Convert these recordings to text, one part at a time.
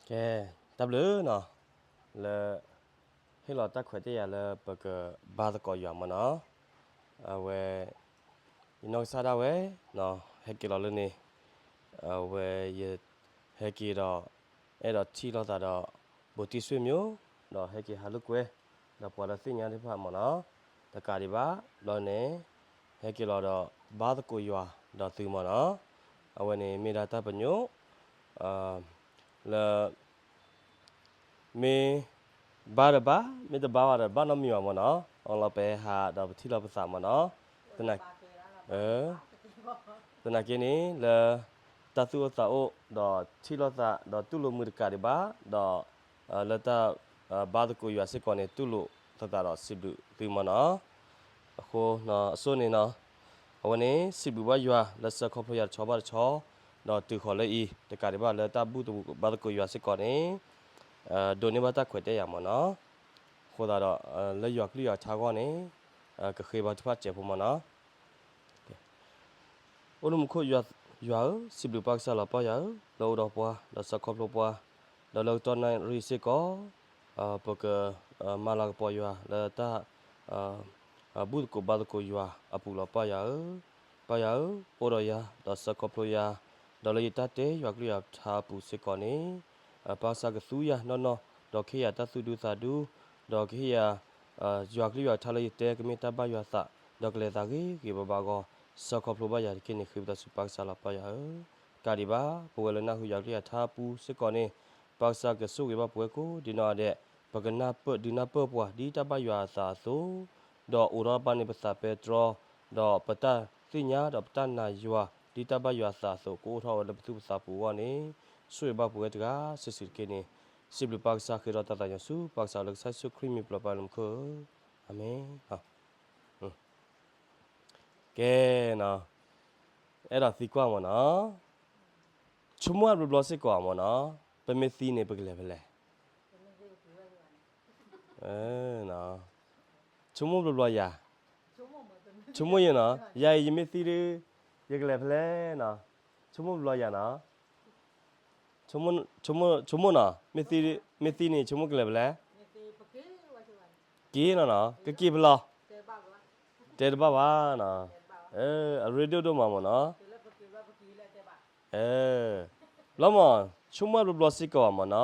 ကဲ, တၢ်ဘျုးနီၤ, လၢ ဟ့ၣ်လီၤတၢ်ခွဲးတၢ်ယာ်လၢပကဘါသကိးယွၤမ့ၢ်နီၤ, အဝဲ ယနီၢ်ကစၢ်ဒၣ်ဝဲနီၤ ဟဲက့ၤလီၤလၢန့ၣ်, အဝဲယ ဟဲက့ၤဒီး အဲၣ်ဒိးထံၣ်လိာ်သးဒီး ဘူးတံၢ်ဆွေမျိုး, ဒီးဟဲက့ၤဟးလိာ်ကွဲ ဒီးပှၤလၢသ့ၣ်ညါသ့ၣ်တဖၣ်မ့ၢ်နီၤ, တကးဒံးဘၣ် ဘျီန့ၣ် ဟဲက့ၤလီၤဒီး ဘါသကိးယွၤဒီးသုမ့ၢ်နီၤ, အဝဲန့ၣ်မ့ၢ်ဒၣ်တၢ်ပညိၣ် လၢ မ့ၢ် ဘါဒီးဘါ, မ့ၢ်တဘါဘၣ်ဒီး ဘၣ်နီတမံၤဘၣ်မ့ၢ်နီၤ, အလီၤပဟးဒီးပထံၣ်လိာ်ပသးမ့ၢ်နီၤ, သနာ် သနာ်က့န့ၣ် လၢ တၢ်သူၣ်အိၣ်သးအိၣ် ဒီးထံၣ်လိာ်သး ဒီးတူၢ်လိာ်မုာ်တကးဒံးဘၣ်, ဒီး လၢတၢ် ဘါသကိးယွၤစ့ၢ်ကီးန့ၣ် တူၢ်လိာ်သးဒီးစံးဘျုးသုမ့ၢ်နီၤ, အဃိ အစိန့ၣ်နီၤ, အဝဲန့ၣ် စံးဘျုးဘၣ်ယွၤလၢဆၢခီဖျိယၤတဆီဘၣ်တဆီ, ဒီးတုၤဃီၤလၢအံၤ တကးဒံးဘၣ်လၢတၢ်ဘူၣ်တဘူၣ်ဘါသကိးယွၤစ့ၢ်ကီးန့ၣ် ဒိးန့ၢ်ဘၣ်တၢ်ခွဲးတၢ်ယာ်မ့ၢ်နီၤ, အဃိသတးဒီး လၢယွၤကလုၢ်ယွၤကထါအဂီၢ်န့ၣ် ကဃ့ဘါထုကဖၣ်စဲးဖိမ့ၢ်နီၤ အိၣ်လၢမူခိၣ်ယွၤဧၢ, စံးဘျုးပၢ်ကစၢ်လီၤပၢ်ယွၤဧၢ, လၢအိၣ်ဒီးပှၤ ဒီးဆၢခီဖျိပှၤ, ဒီးလၢကတီၢ်နၣ်ရံၣ်စ့ၢ်ကီး ပကမၤလၤကပီၤယွၤလၢတၢ် ဘူၣ်သကိးဘါသကိးယွၤအပူၤလီၤပၢ်ယွၤဧၢ, ပၢ်ယွၤဧၢ, အိၣ်ဒီးယၤ ဒီးဆၢခီဖျိယၤ, ဒီးလၢယတၢ်တဲယွၤကလုၢ်ယွၤကထါအပူၤစ့ၢ်ကီးန့ၣ် ပၢ်ကစၢ်ကသူယၤနီၢ်နီၢ်, ဒီးကဟ့ၣ်ယၤတၢ်သူၣ်ဒူသးဒူ, ဒီးကဟ့ၣ်ယၤ ယွၤကလုၢ်ယွၤကထါလၢယတဲကမ့ၢ်တၢ်ဘၣ်ယွၤသး, ဒီးကလဲၤသးဂ့ၤဂ့ၤဘၣ်ဘၣ်အဂီၢ်, ဆၢခီဖျိဘၣ်ယၤတက့ၢ်န့ၣ် ဃ့ပသးဆူပၢ်ကစၢ်လီၤပၢ်ယွၤဧၢ, တကးဒံးဘၣ် ပဝဲလၢနၢ်ဟူယွၤကလုၢ်ယွၤကထါအပူၤစ့ၢ်ကီးန့ၣ် ပၢ်ကစၢ်ကဆိၣ်ဂ့ၤဘၣ်ပဝဲကိးဒ်နီၢ်ဂၤဒဲး, ပကနၢ်ပၢၢ်ဒုးနၢ်ပၢၢ်ပှၤဒ်တၢ်ဘၣ်ယွၤအသးအသိး, ဒီးအိးထီၣ်ဘၣ်န့ၣ်ပသးပဲတြီ, ဒီးပတၢ်သ့ၣ်ညါဒီးပတၢ်နာ်ယွၤ ဒ်တၢ်ဘၣ်ယွၤအသးအသိး ကအိၣ်ထီၣ်ဝဲလၢပသူၣ်ပသးပူၤအဂီၢ်န့ၣ်, ဆိၣ်ဂ့ၤဘၣ်ပဝဲတဂၤစုာ်စုာ်တက့ၢ်န့ၣ်, စံးဘျုးပၢ်ကစၢ်ဃ့ထီၣ်တၢ်သးညီဆူ ပၢ်ကစၢ်လၢကစၢ်ယ့ၣ်ၡူးခရံာ်မံၤပျီၤပၢ်လၢမူခိၣ်ဧၢ, အၤမ့ၣ်. ကဲနီၤ, အဲၣ်ဒိးသံကွၢ်မ့ၢ်နီၤ, ဆိကမိၣ်အါဘျီဘျီစ့ၢ်ကီးမ့ၢ်နီၤ, ပမ့ၢ်သံန့ၣ် ပကလဲၤဖဲလဲၣ်. ဆိကမိၣ်ဘျီဘျီယၤ, ဆိကမိၣ်ယၤနီၤ, ယၤအံၤယမ့ၢ်သံဒီး ယကလဲၤဖဲလဲၣ်နီၤ, ဆိကမိၣ်ဘျီဘျီယၤနီၤ, ဆိကမိၣ်နီၤ, မ့ၢ်သံန့ၣ် ဆိကမိၣ်ကလဲၤဖဲလဲၣ်. က့ၤနီၤနီၤ, ကက့ၤဖဲလဲၣ်. တဲတဘၣ်ဘၣ်နီၤ, အရ့ဒိၣ်ဒိၣ်မး မ့ၢ်နီၤ, ဘျီမ့ၢ် ဆိကမိၣ်ဘျီဘျီစ့ၢ်ကီးမ့ၢ်နီၤ,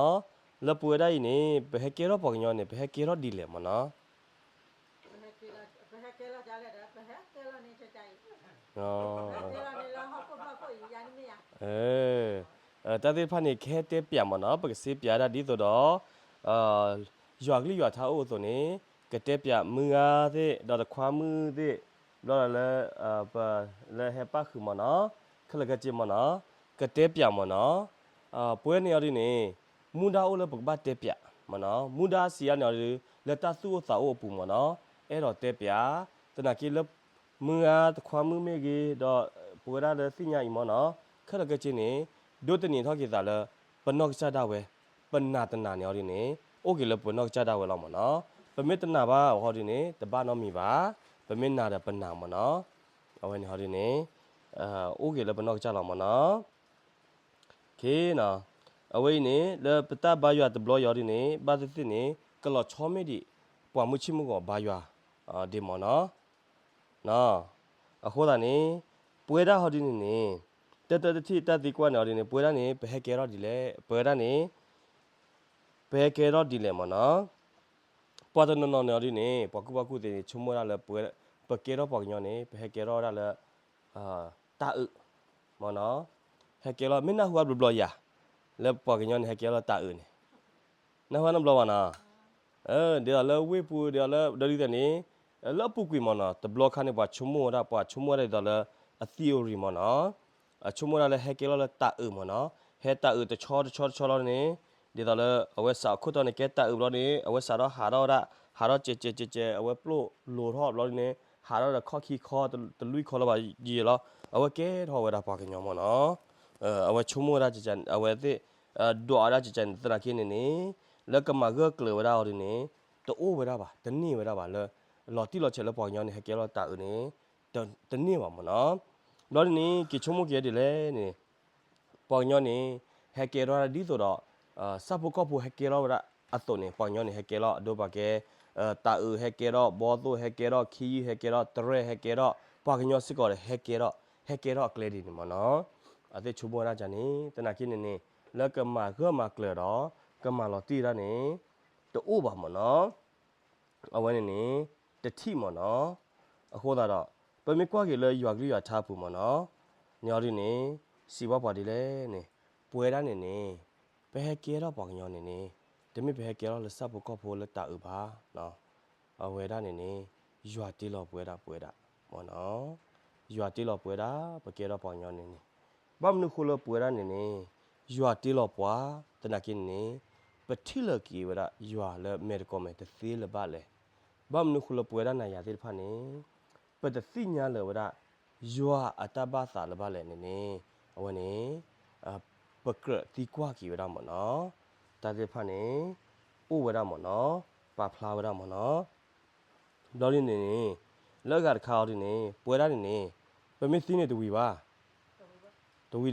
လၢပဝဲဒၣ်အံၤန့ၣ် ပဟဲကဲထီၣ်ပှၤကညီန့ၣ် ပဟဲကဲထီၣ်ဒ်လဲၣ်မ့ၢ်နီၤ. တၢ်သ့ၣ်တဖၣ်န့ၣ် ကဟဲတဲပၠးမ့ၢ်နီၤ, ပကစ့ပၠးဒၣ်ဒ်သိးဒီး ယွၤကလုၢ်ယွၤကထါအိၣ်အသိးန့ၣ် ကတဲပၠးမုၢ်ဂၤသ့ၣ် ဒီးတခွါမုၣ်သ့ၣ်, ဘျီဒီးလၢ ပလၢဟဲပၣ်ဃုာ်မ့ၢ်နီၤ, ခဲလၢာ်ခဲဆ့မ့ၢ်နီၤ, ကတဲပၠးမ့ၢ်နီၤ, ပဝဲန့ၣ်အီၤဒ်န့ၣ် မူဒါအိၣ်လၢပကဘၣ်တဲပၠးမ့ၢ်နီၤ, မူဒါစံးအါန့ၣ်အီၤဒ် လၢတၢ်သူၣ်အိၣ်သးအိၣ်အပူၤမ့ၢ်နီၤ, အဲၣ်ဒိးတဲပၠး, သနာ်က့လၢ မုၢ်ဂၤတခွါမုၣ်မ့ၢ်ဂ့ၤ, ဒီးပဝဲဒၣ်လၢသ့ၣ်ညါအံၤမ့ၢ်နီၤ, ခဲလၢာ်ခဲဆ့န့ၣ် ဒိးသန့ၤထီၣ်က့ၤသးလၢ ပနီၢ်ကစၢ်ဒၣ်ဝဲ, ပနာ်တနာ်န့ၣ်အီၤဒ်န့ၣ် အိၣ်က့ၤလၢပနီၢ်ကစၢ်ဒၣ်ဝဲလီၤမ့ၢ်နီၤ, ပမ့ၢ်တနာ်ဘၣ်အီၤဒ်န့ၣ် တဘၣ်နီတမံၤဘၣ်, ပမ့ၢ်နာ်ဒီးပနာ်မ့ၢ်နီၤ, အဝဲန့ၣ်အီၤဒ်န့ၣ် အိၣ်က့ၤလၢပနီၢ်ကစၢ်လီၤမ့ၢ်နီၤ. အဝဲအံၤန့ၣ် လၢပတၢ်ဘါယွၤတဘျီအံၤအီၤဒ်န့ၣ် ဘၣ်သ့ၣ်သ့ၣ်န့ၣ် ကလီၤဆီမ့ၢ်ဒံး ပှၤမုၢ်ဆ့ၣ်မုၢ်ဂီၤဘါယွၤ ဒ်မ့ၢ်နီၤ. အဃိသတးန့ၣ် ပဝဲဒၣ်ဟီဒ်န့ၣ်န့ၣ် တၢ်တၢ်တထံၣ်တၢ်သံကွၢ်န့ၣ်အီၤဒ်န့ၣ် ပဝဲဒၣ်န့ၣ် ပဟဲကဲထီၣ်ဒ်လဲၣ်, ပဝဲဒၣ်န့ၣ် ပဟဲကဲထီၣ်ဒ်လဲၣ်မ့ၢ်နီၤ. ပှၤတနီၤနီၤန့ၣ်အီၤဒ်န့ၣ် ပှၤကူၣ်ဘၣ်ကူၣ်သ့န့ၣ် ဆိကမိၣ်ဝဲဒၣ်လၢ ပကဲထီၣ်ပှၤကညီန့ၣ် ပဟဲကဲထီၣ်ဝဲဒၣ်လၢ တၢ်အုး မ့ၢ်နီၤ. ဟဲကဲထီၣ် မ့ၢ်နၢ်ဟူအါဘျီဘျီယၤ လၢပှၤကညီန့ၣ် ဟဲကဲထီၣ်လၢတၢ်အုးန့ၣ် နၢ်ဟူအါနီတဘျီဘၣ်နီၤ. ဒ်သိးလၢဝ့ၢ်ပူၤ ဒ်သိးလၢ ဒီးဒ်သိးန့ၣ် လၢအပူၤကွံာ်မ့ၢ်နီၤ တဘျီခါန့ၣ် ပှၤဆိကမိၣ်ဝဲဒၣ် ပှၤဆိကမိၣ်ဝဲဒၣ်ဒ်သိးလၢ အ theory မ့ၢ်နီၤ. အဆိကမိၣ်ဝဲဒၣ်လၢဟဲကဲထီၣ်လၢတၢ်အုးမ့ၢ်နီၤ. ဟဲတၢ်အုးတဆီတဆီတဆီလီၤန့ၣ် ဒ်သိးလၢ အဝဲစးအခိၣ်တီန့ၣ် ကဲတၢ်အုးဘျီန့ၣ် အဝဲစးထီၣ်ဟးထီၣ်ဝဲဒၣ် ဟးထီၣ်ကဲးကဲးကဲးကဲး အဝဲပျိၢ်လိၤထီၣ်ဘျီန့ၣ် ဟးထီၣ်ဒီးခီၣ်ခံခီ တလွံၢ်ခီလၢၤဘၣ်ယံာ်လီၤ. အဝဲကဲထီၣ်ဝဲဒၣ်ပှၤကညီမ့ၢ်နီၤ. အဝဲဆိကမိၣ်ဝဲဒၣ် အဝဲသ့ၣ် ဒွးဝဲဒၣ်ကကန့ၣ် သနာ်က့န့ၣ်န့ၣ် လၢကမၤဂၢၢ်ကျၢၤဝဲဒၣ်အီၤဒ်န့ၣ် တအိၣ်ဝဲဒၣ်ဘၣ် တန့ၢ်ဝဲဒၣ်ဘၣ်လၢ လီၤတံၢ်လီၤဆဲးလၢပှၤကညီန့ၣ် ဟဲကဲထီၣ်တၢ်အုးန့ၣ် တန့ၢ်ဘၣ်မ့ၢ်နီၤ. ဘျီဒ်န့ၣ် က့ၤဆိကမိၣ်က့ၤဒ်လဲၣ်န့ၣ် ပှၤကညီန့ၣ် ဟဲကဲထီၣ်ဒ်သိးဒီး ဆၣ်ဖိကီၢ်ဖိဟဲကဲထီၣ်ဝဲဒၣ်အသိးန့ၣ် ပှၤကညီန့ၣ်ဟဲကဲထီၣ် အဒိပှၤကဲ တၤအုးဟဲကဲထီၣ် ဘီသိၣ်ဟဲကဲထီၣ် ခံယုၢ်ဟဲကဲထီၣ် တရဲၣ်ဟဲကဲထီၣ် ပှၤကညီစ့ၢ်ကီးဒီးဟဲကဲထီၣ် ဟဲကဲထီၣ်အကျဲဒ်န့ၣ်မ့ၢ်နီၤ. အသ့ၣ်ဆိကမိၣ်ဝဲဒၣ်န့ၣ် သနာ်က့န့ၣ်န့ၣ် လၢကမၤဂၢၢ်မၤကျၢၤဒီး ကမၤလီၤတံၢ်ဒၣ်န့ၣ် တအိၣ်ဘၣ်မ့ၢ်နီၤ. အဝဲန့ၣ်န့ၣ် တထံၣ်မ့ၢ်နီၤ. အဃိသတးဒီး ပမ့ၢ်ကွၢ်က့ၤလၢယွၤကလုၢ်ယွၤထါအပူၤမ့ၢ်နီၤ, န့ၣ်အီၤဒ်န့ၣ် စံးဘၣ်ပှၤဒ်လဲၣ်န့ၣ် ပဝဲဒၣ်န့ၣ်န့ၣ် ပဟဲကဲထီၣ်ပှၤကညီန့ၣ်န့ၣ် တမ့ၢ်ပဟဲကဲထီၣ်လၢဆၣ်ဖိကီၢ်ဖိလၢတၤအုးဘၣ်. အဝဲဒၣ်န့ၣ်န့ၣ် ယွၤတ့လီၤပဝဲဒၣ်ပဝဲဒၣ်မ့ၢ်နီၤ. ယွၤတ့လီၤပဝဲဒၣ် ပကဲထီၣ်ပှၤကညီန့ၣ်န့ၣ် ဘၣ်မနုၤဃိလၢပဝဲဒၣ်န့ၣ်န့ၣ် ယွၤတ့လီၤပှၤ သနာ်က့န့ၣ်န့ၣ် ပထံၣ်လၢၤက့ၤဝဲဒၣ်ယွၤလၢမဲာ်တကိးမဲာ်တသ့လၢၤဘၣ်လဲၣ်. ဘၣ်မနုၤဃိလၢပဝဲဒၣ်နၤယၤသ့ၣ်တဖၣ်န့ၣ် ပတသ့ၣ်ညါလၢၤဝဲဒၣ် ယွၤအတၢ်ဘၣ်သးလၢၤဘၣ်လဲၣ်န့ၣ်န့ၣ် အဝဲန့ၣ် ပကြၢးသံကွၢ်က့ၤဝဲဒၣ်မ့ၢ်နီၤ. တၢ်သ့ၣ်တဖၣ်န့ၣ် အိၣ်ဝဲဒၣ်မ့ၢ်နီၤ, ပာ်ဖျါဝဲဒၣ်မ့ၢ်နီၤ. ဘျီဒ်န့ၣ်န့ၣ် လၢအဂၤတခါအီၤဒ်န့ၣ် ပဝဲဒၣ်န့ၣ်န့ၣ် ပမ့ၢ်သံန့ၣ်တဝံၤဘၣ်, တဝံၤဒံးဘၣ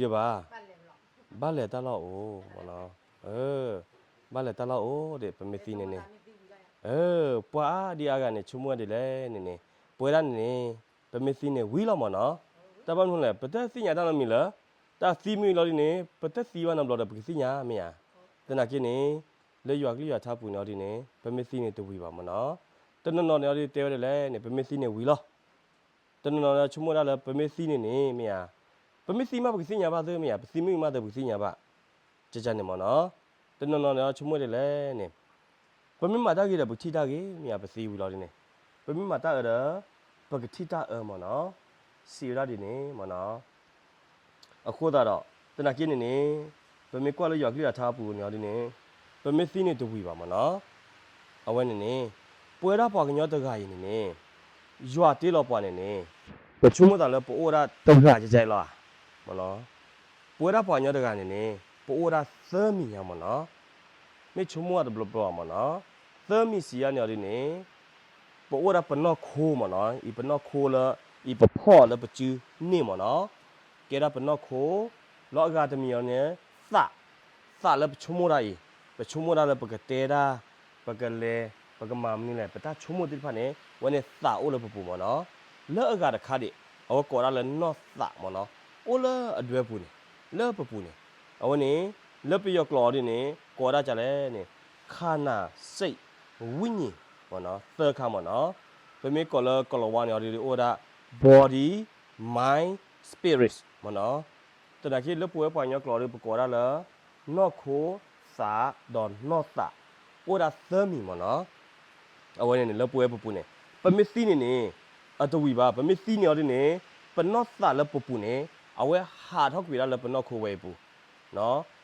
်, ဘၣ်လဲၤတၢ်လီၢ်အိၣ်မ့ၢ်နီၤ, ဘၣ်လဲၤတၢ်လီၢ်အိၣ်ဒီး ပမ့ၢ်သံန့ၣ်န့ၣ် ပှၤအါဒံအါဂၤန့ၣ် ဆိကမိၣ်ဝဲဒ်လဲၣ်န့ၣ်န့ၣ် ပဝဲဒၣ်န့ၣ်န့ၣ် ပမ့ၢ်သံန့ၣ်ဝံၤလီၤမ့ၢ်နီၤ. တၢ်ဘၣ်မနုၤလဲၣ် ပတသ့ၣ်ညါတၢ်နီတမံၤလၢ တၢ်သံမ့ၢ်လီၤဒ်န့ၣ် ပတသံဘၣ်နီတဘျီဒီး ပကသ့ၣ်ညါမ့ၢ်ဧါ. သနာ်က့န့ၣ် လၢယွၤကလုၢ်ယွၤထါပူၤန့ၣ်အီၤဒ်န့ၣ် ပမ့ၢ်သံန့ၣ်တဝံၤဘၣ်မ့ၢ်နီၤ. တနီၤနီၤန့ၣ်အီၤဒ်တဲဝဲဒ်လဲၣ်န့ၣ် ပမ့ၢ်သံန့ၣ်ဝံၤလီၤ. တနီၤနီၤန့ၣ်ဆိကမိၣ်ဒၣ်လၢပမ့ၢ်သံန့ၣ်န့ၣ် မ့ၢ်ဧါ, ပမ့ၢ်သံမးပကသ့ၣ်ညါဘၣ်သ့မ့ၢ်ဧါ, ပသံမ့ၢ်မးသ့ပကသ့ၣ်ညါဘၣ်. ကကန့ၣ်မ့ၢ်နီၤ. တနီၤနီၤန့ၣ်ဆိကမိၣ်ဒ်လဲၣ်န့ၣ် ပမ့ၢ်မၤတၢ်ဂ့ၤဒီးပကထံၣ်တၢ်ဂ့ၤ မ့ၢ်ဧါ, ပသံဝံၤလီၤဒ်န့ၣ် ပမ့ၢ်မၤတၢ်အၢဒီး ပကထံၣ်တၢ်အၢမ့ၢ်နီၤ. စံးဝဲဒၣ်ဒ်န့ၣ်မ့ၢ်နီၤ. အဃိသတးဒီး သနာ်က့န့ၣ်န့ၣ် ပမ့ၢ်ကွၢ်လၢယွၤကလုၢ်ယွၤထါအပူၤန့ၣ်အီၤဒ်န့ၣ် ပမ့ၢ်သံန့ၣ်တဝံၤဘၣ်မ့ၢ်နီၤ. အဝဲန့ၣ်န့ၣ် ပဝဲဒၣ်ပှၤကညီတဂၤအံၤန့ၣ်န့ၣ် ယွၤတ့လီၤပှၤန့ၣ်န့ၣ် ပဆိကမိၣ်သးလၢပအိၣ်ဝဲဒၣ်တဂၤယဲယဲလီၤဧါ မ့ၢ်နီၤ. ပဝဲဒၣ်ပှၤကညီတဂၤန့ၣ်န့ၣ် ပအိၣ်ဝဲဒၣ်သၢမံၤညါမ့ၢ်နီၤ. မ့ၢ်ဆိကမိၣ်အတဘျီဘျီမ့ၢ်နီၤ. သၢမံၤစံးယါန့ၣ်အီၤဒ်န့ၣ် ပအိၣ်ဝဲဒၣ်ပနီၢ်ခိမ့ၢ်နီၤ, အံၤပနီၢ်ခိလၢ အံၤပဖီၣ်လၢပစုန့ၣ်မ့ၢ်နီၤ, ကဲဒၣ်ပနီၢ်ခိ, လီၤအဂၤတမံၤအီၤန့ၣ် သး, သးလၢပဆိကမိၣ်တၢ်အံၤ, ပဆိကမိၣ်တၢ်လၢပကတဲတၢ်, ပကလဲၤ, ပကမၤမနုၤလဲၣ်, ပတၢ်ဆိကမိၣ်သ့ၣ်တဖၣ်န့ၣ် အဝဲန့ၣ်သးအိၣ်လၢပပူၤမ့ၢ်နီၤ, လၢအဂၤတခါဒံး အဝဲကိးဒၣ်လၢနီၢ်သးမ့ၢ်နီၤ, အိၣ်လၢအဒွဲပူၤန့ၣ်, လၢပပူၤန့ၣ်, အဝဲန့ၣ် လၢပယီၤကျိာ်အီၤဒ်န့ၣ် ကိးဝဲဒၣ်ဒ်လဲၣ်န့ၣ် ခါနၤစံးဝိညာဉ်မ့ၢ်နီၤ, သၢခါမ့ၢ်နီၤ, ပမ့ၢ်ကိးလၢကိၤလၤဝါန့ၣ်အီၤဒ်အိၣ်ဝဲဒၣ် body, mind, spirit မ့ၢ်နီၤ, သနာ်က့လၢပဝဲပှၤကညီကျိာ်အီၤဒ်ပကိးဝဲဒၣ်လၢ နီၢ်ခိ, သး, ဒီးနီၢ်သး, အိၣ်ဝဲဒၣ်သၢမံၤမ့ၢ်နီၤ. အဝဲန့ၣ်န့ၣ် လၢပဝဲပပူၤန့ၣ် ပမ့ၢ်သံန့ၣ်န့ၣ် အတဝံၤဘၣ်, ပမ့ၢ်သံန့ၣ်အီၤဒ်န့ၣ် ပနီၢ်သးလၢပပူၤန့ၣ် အဝဲဟးထီၣ်ကွံာ်ဒၣ်လၢပနီၢ်ခိဝဲအံၤပူၤ,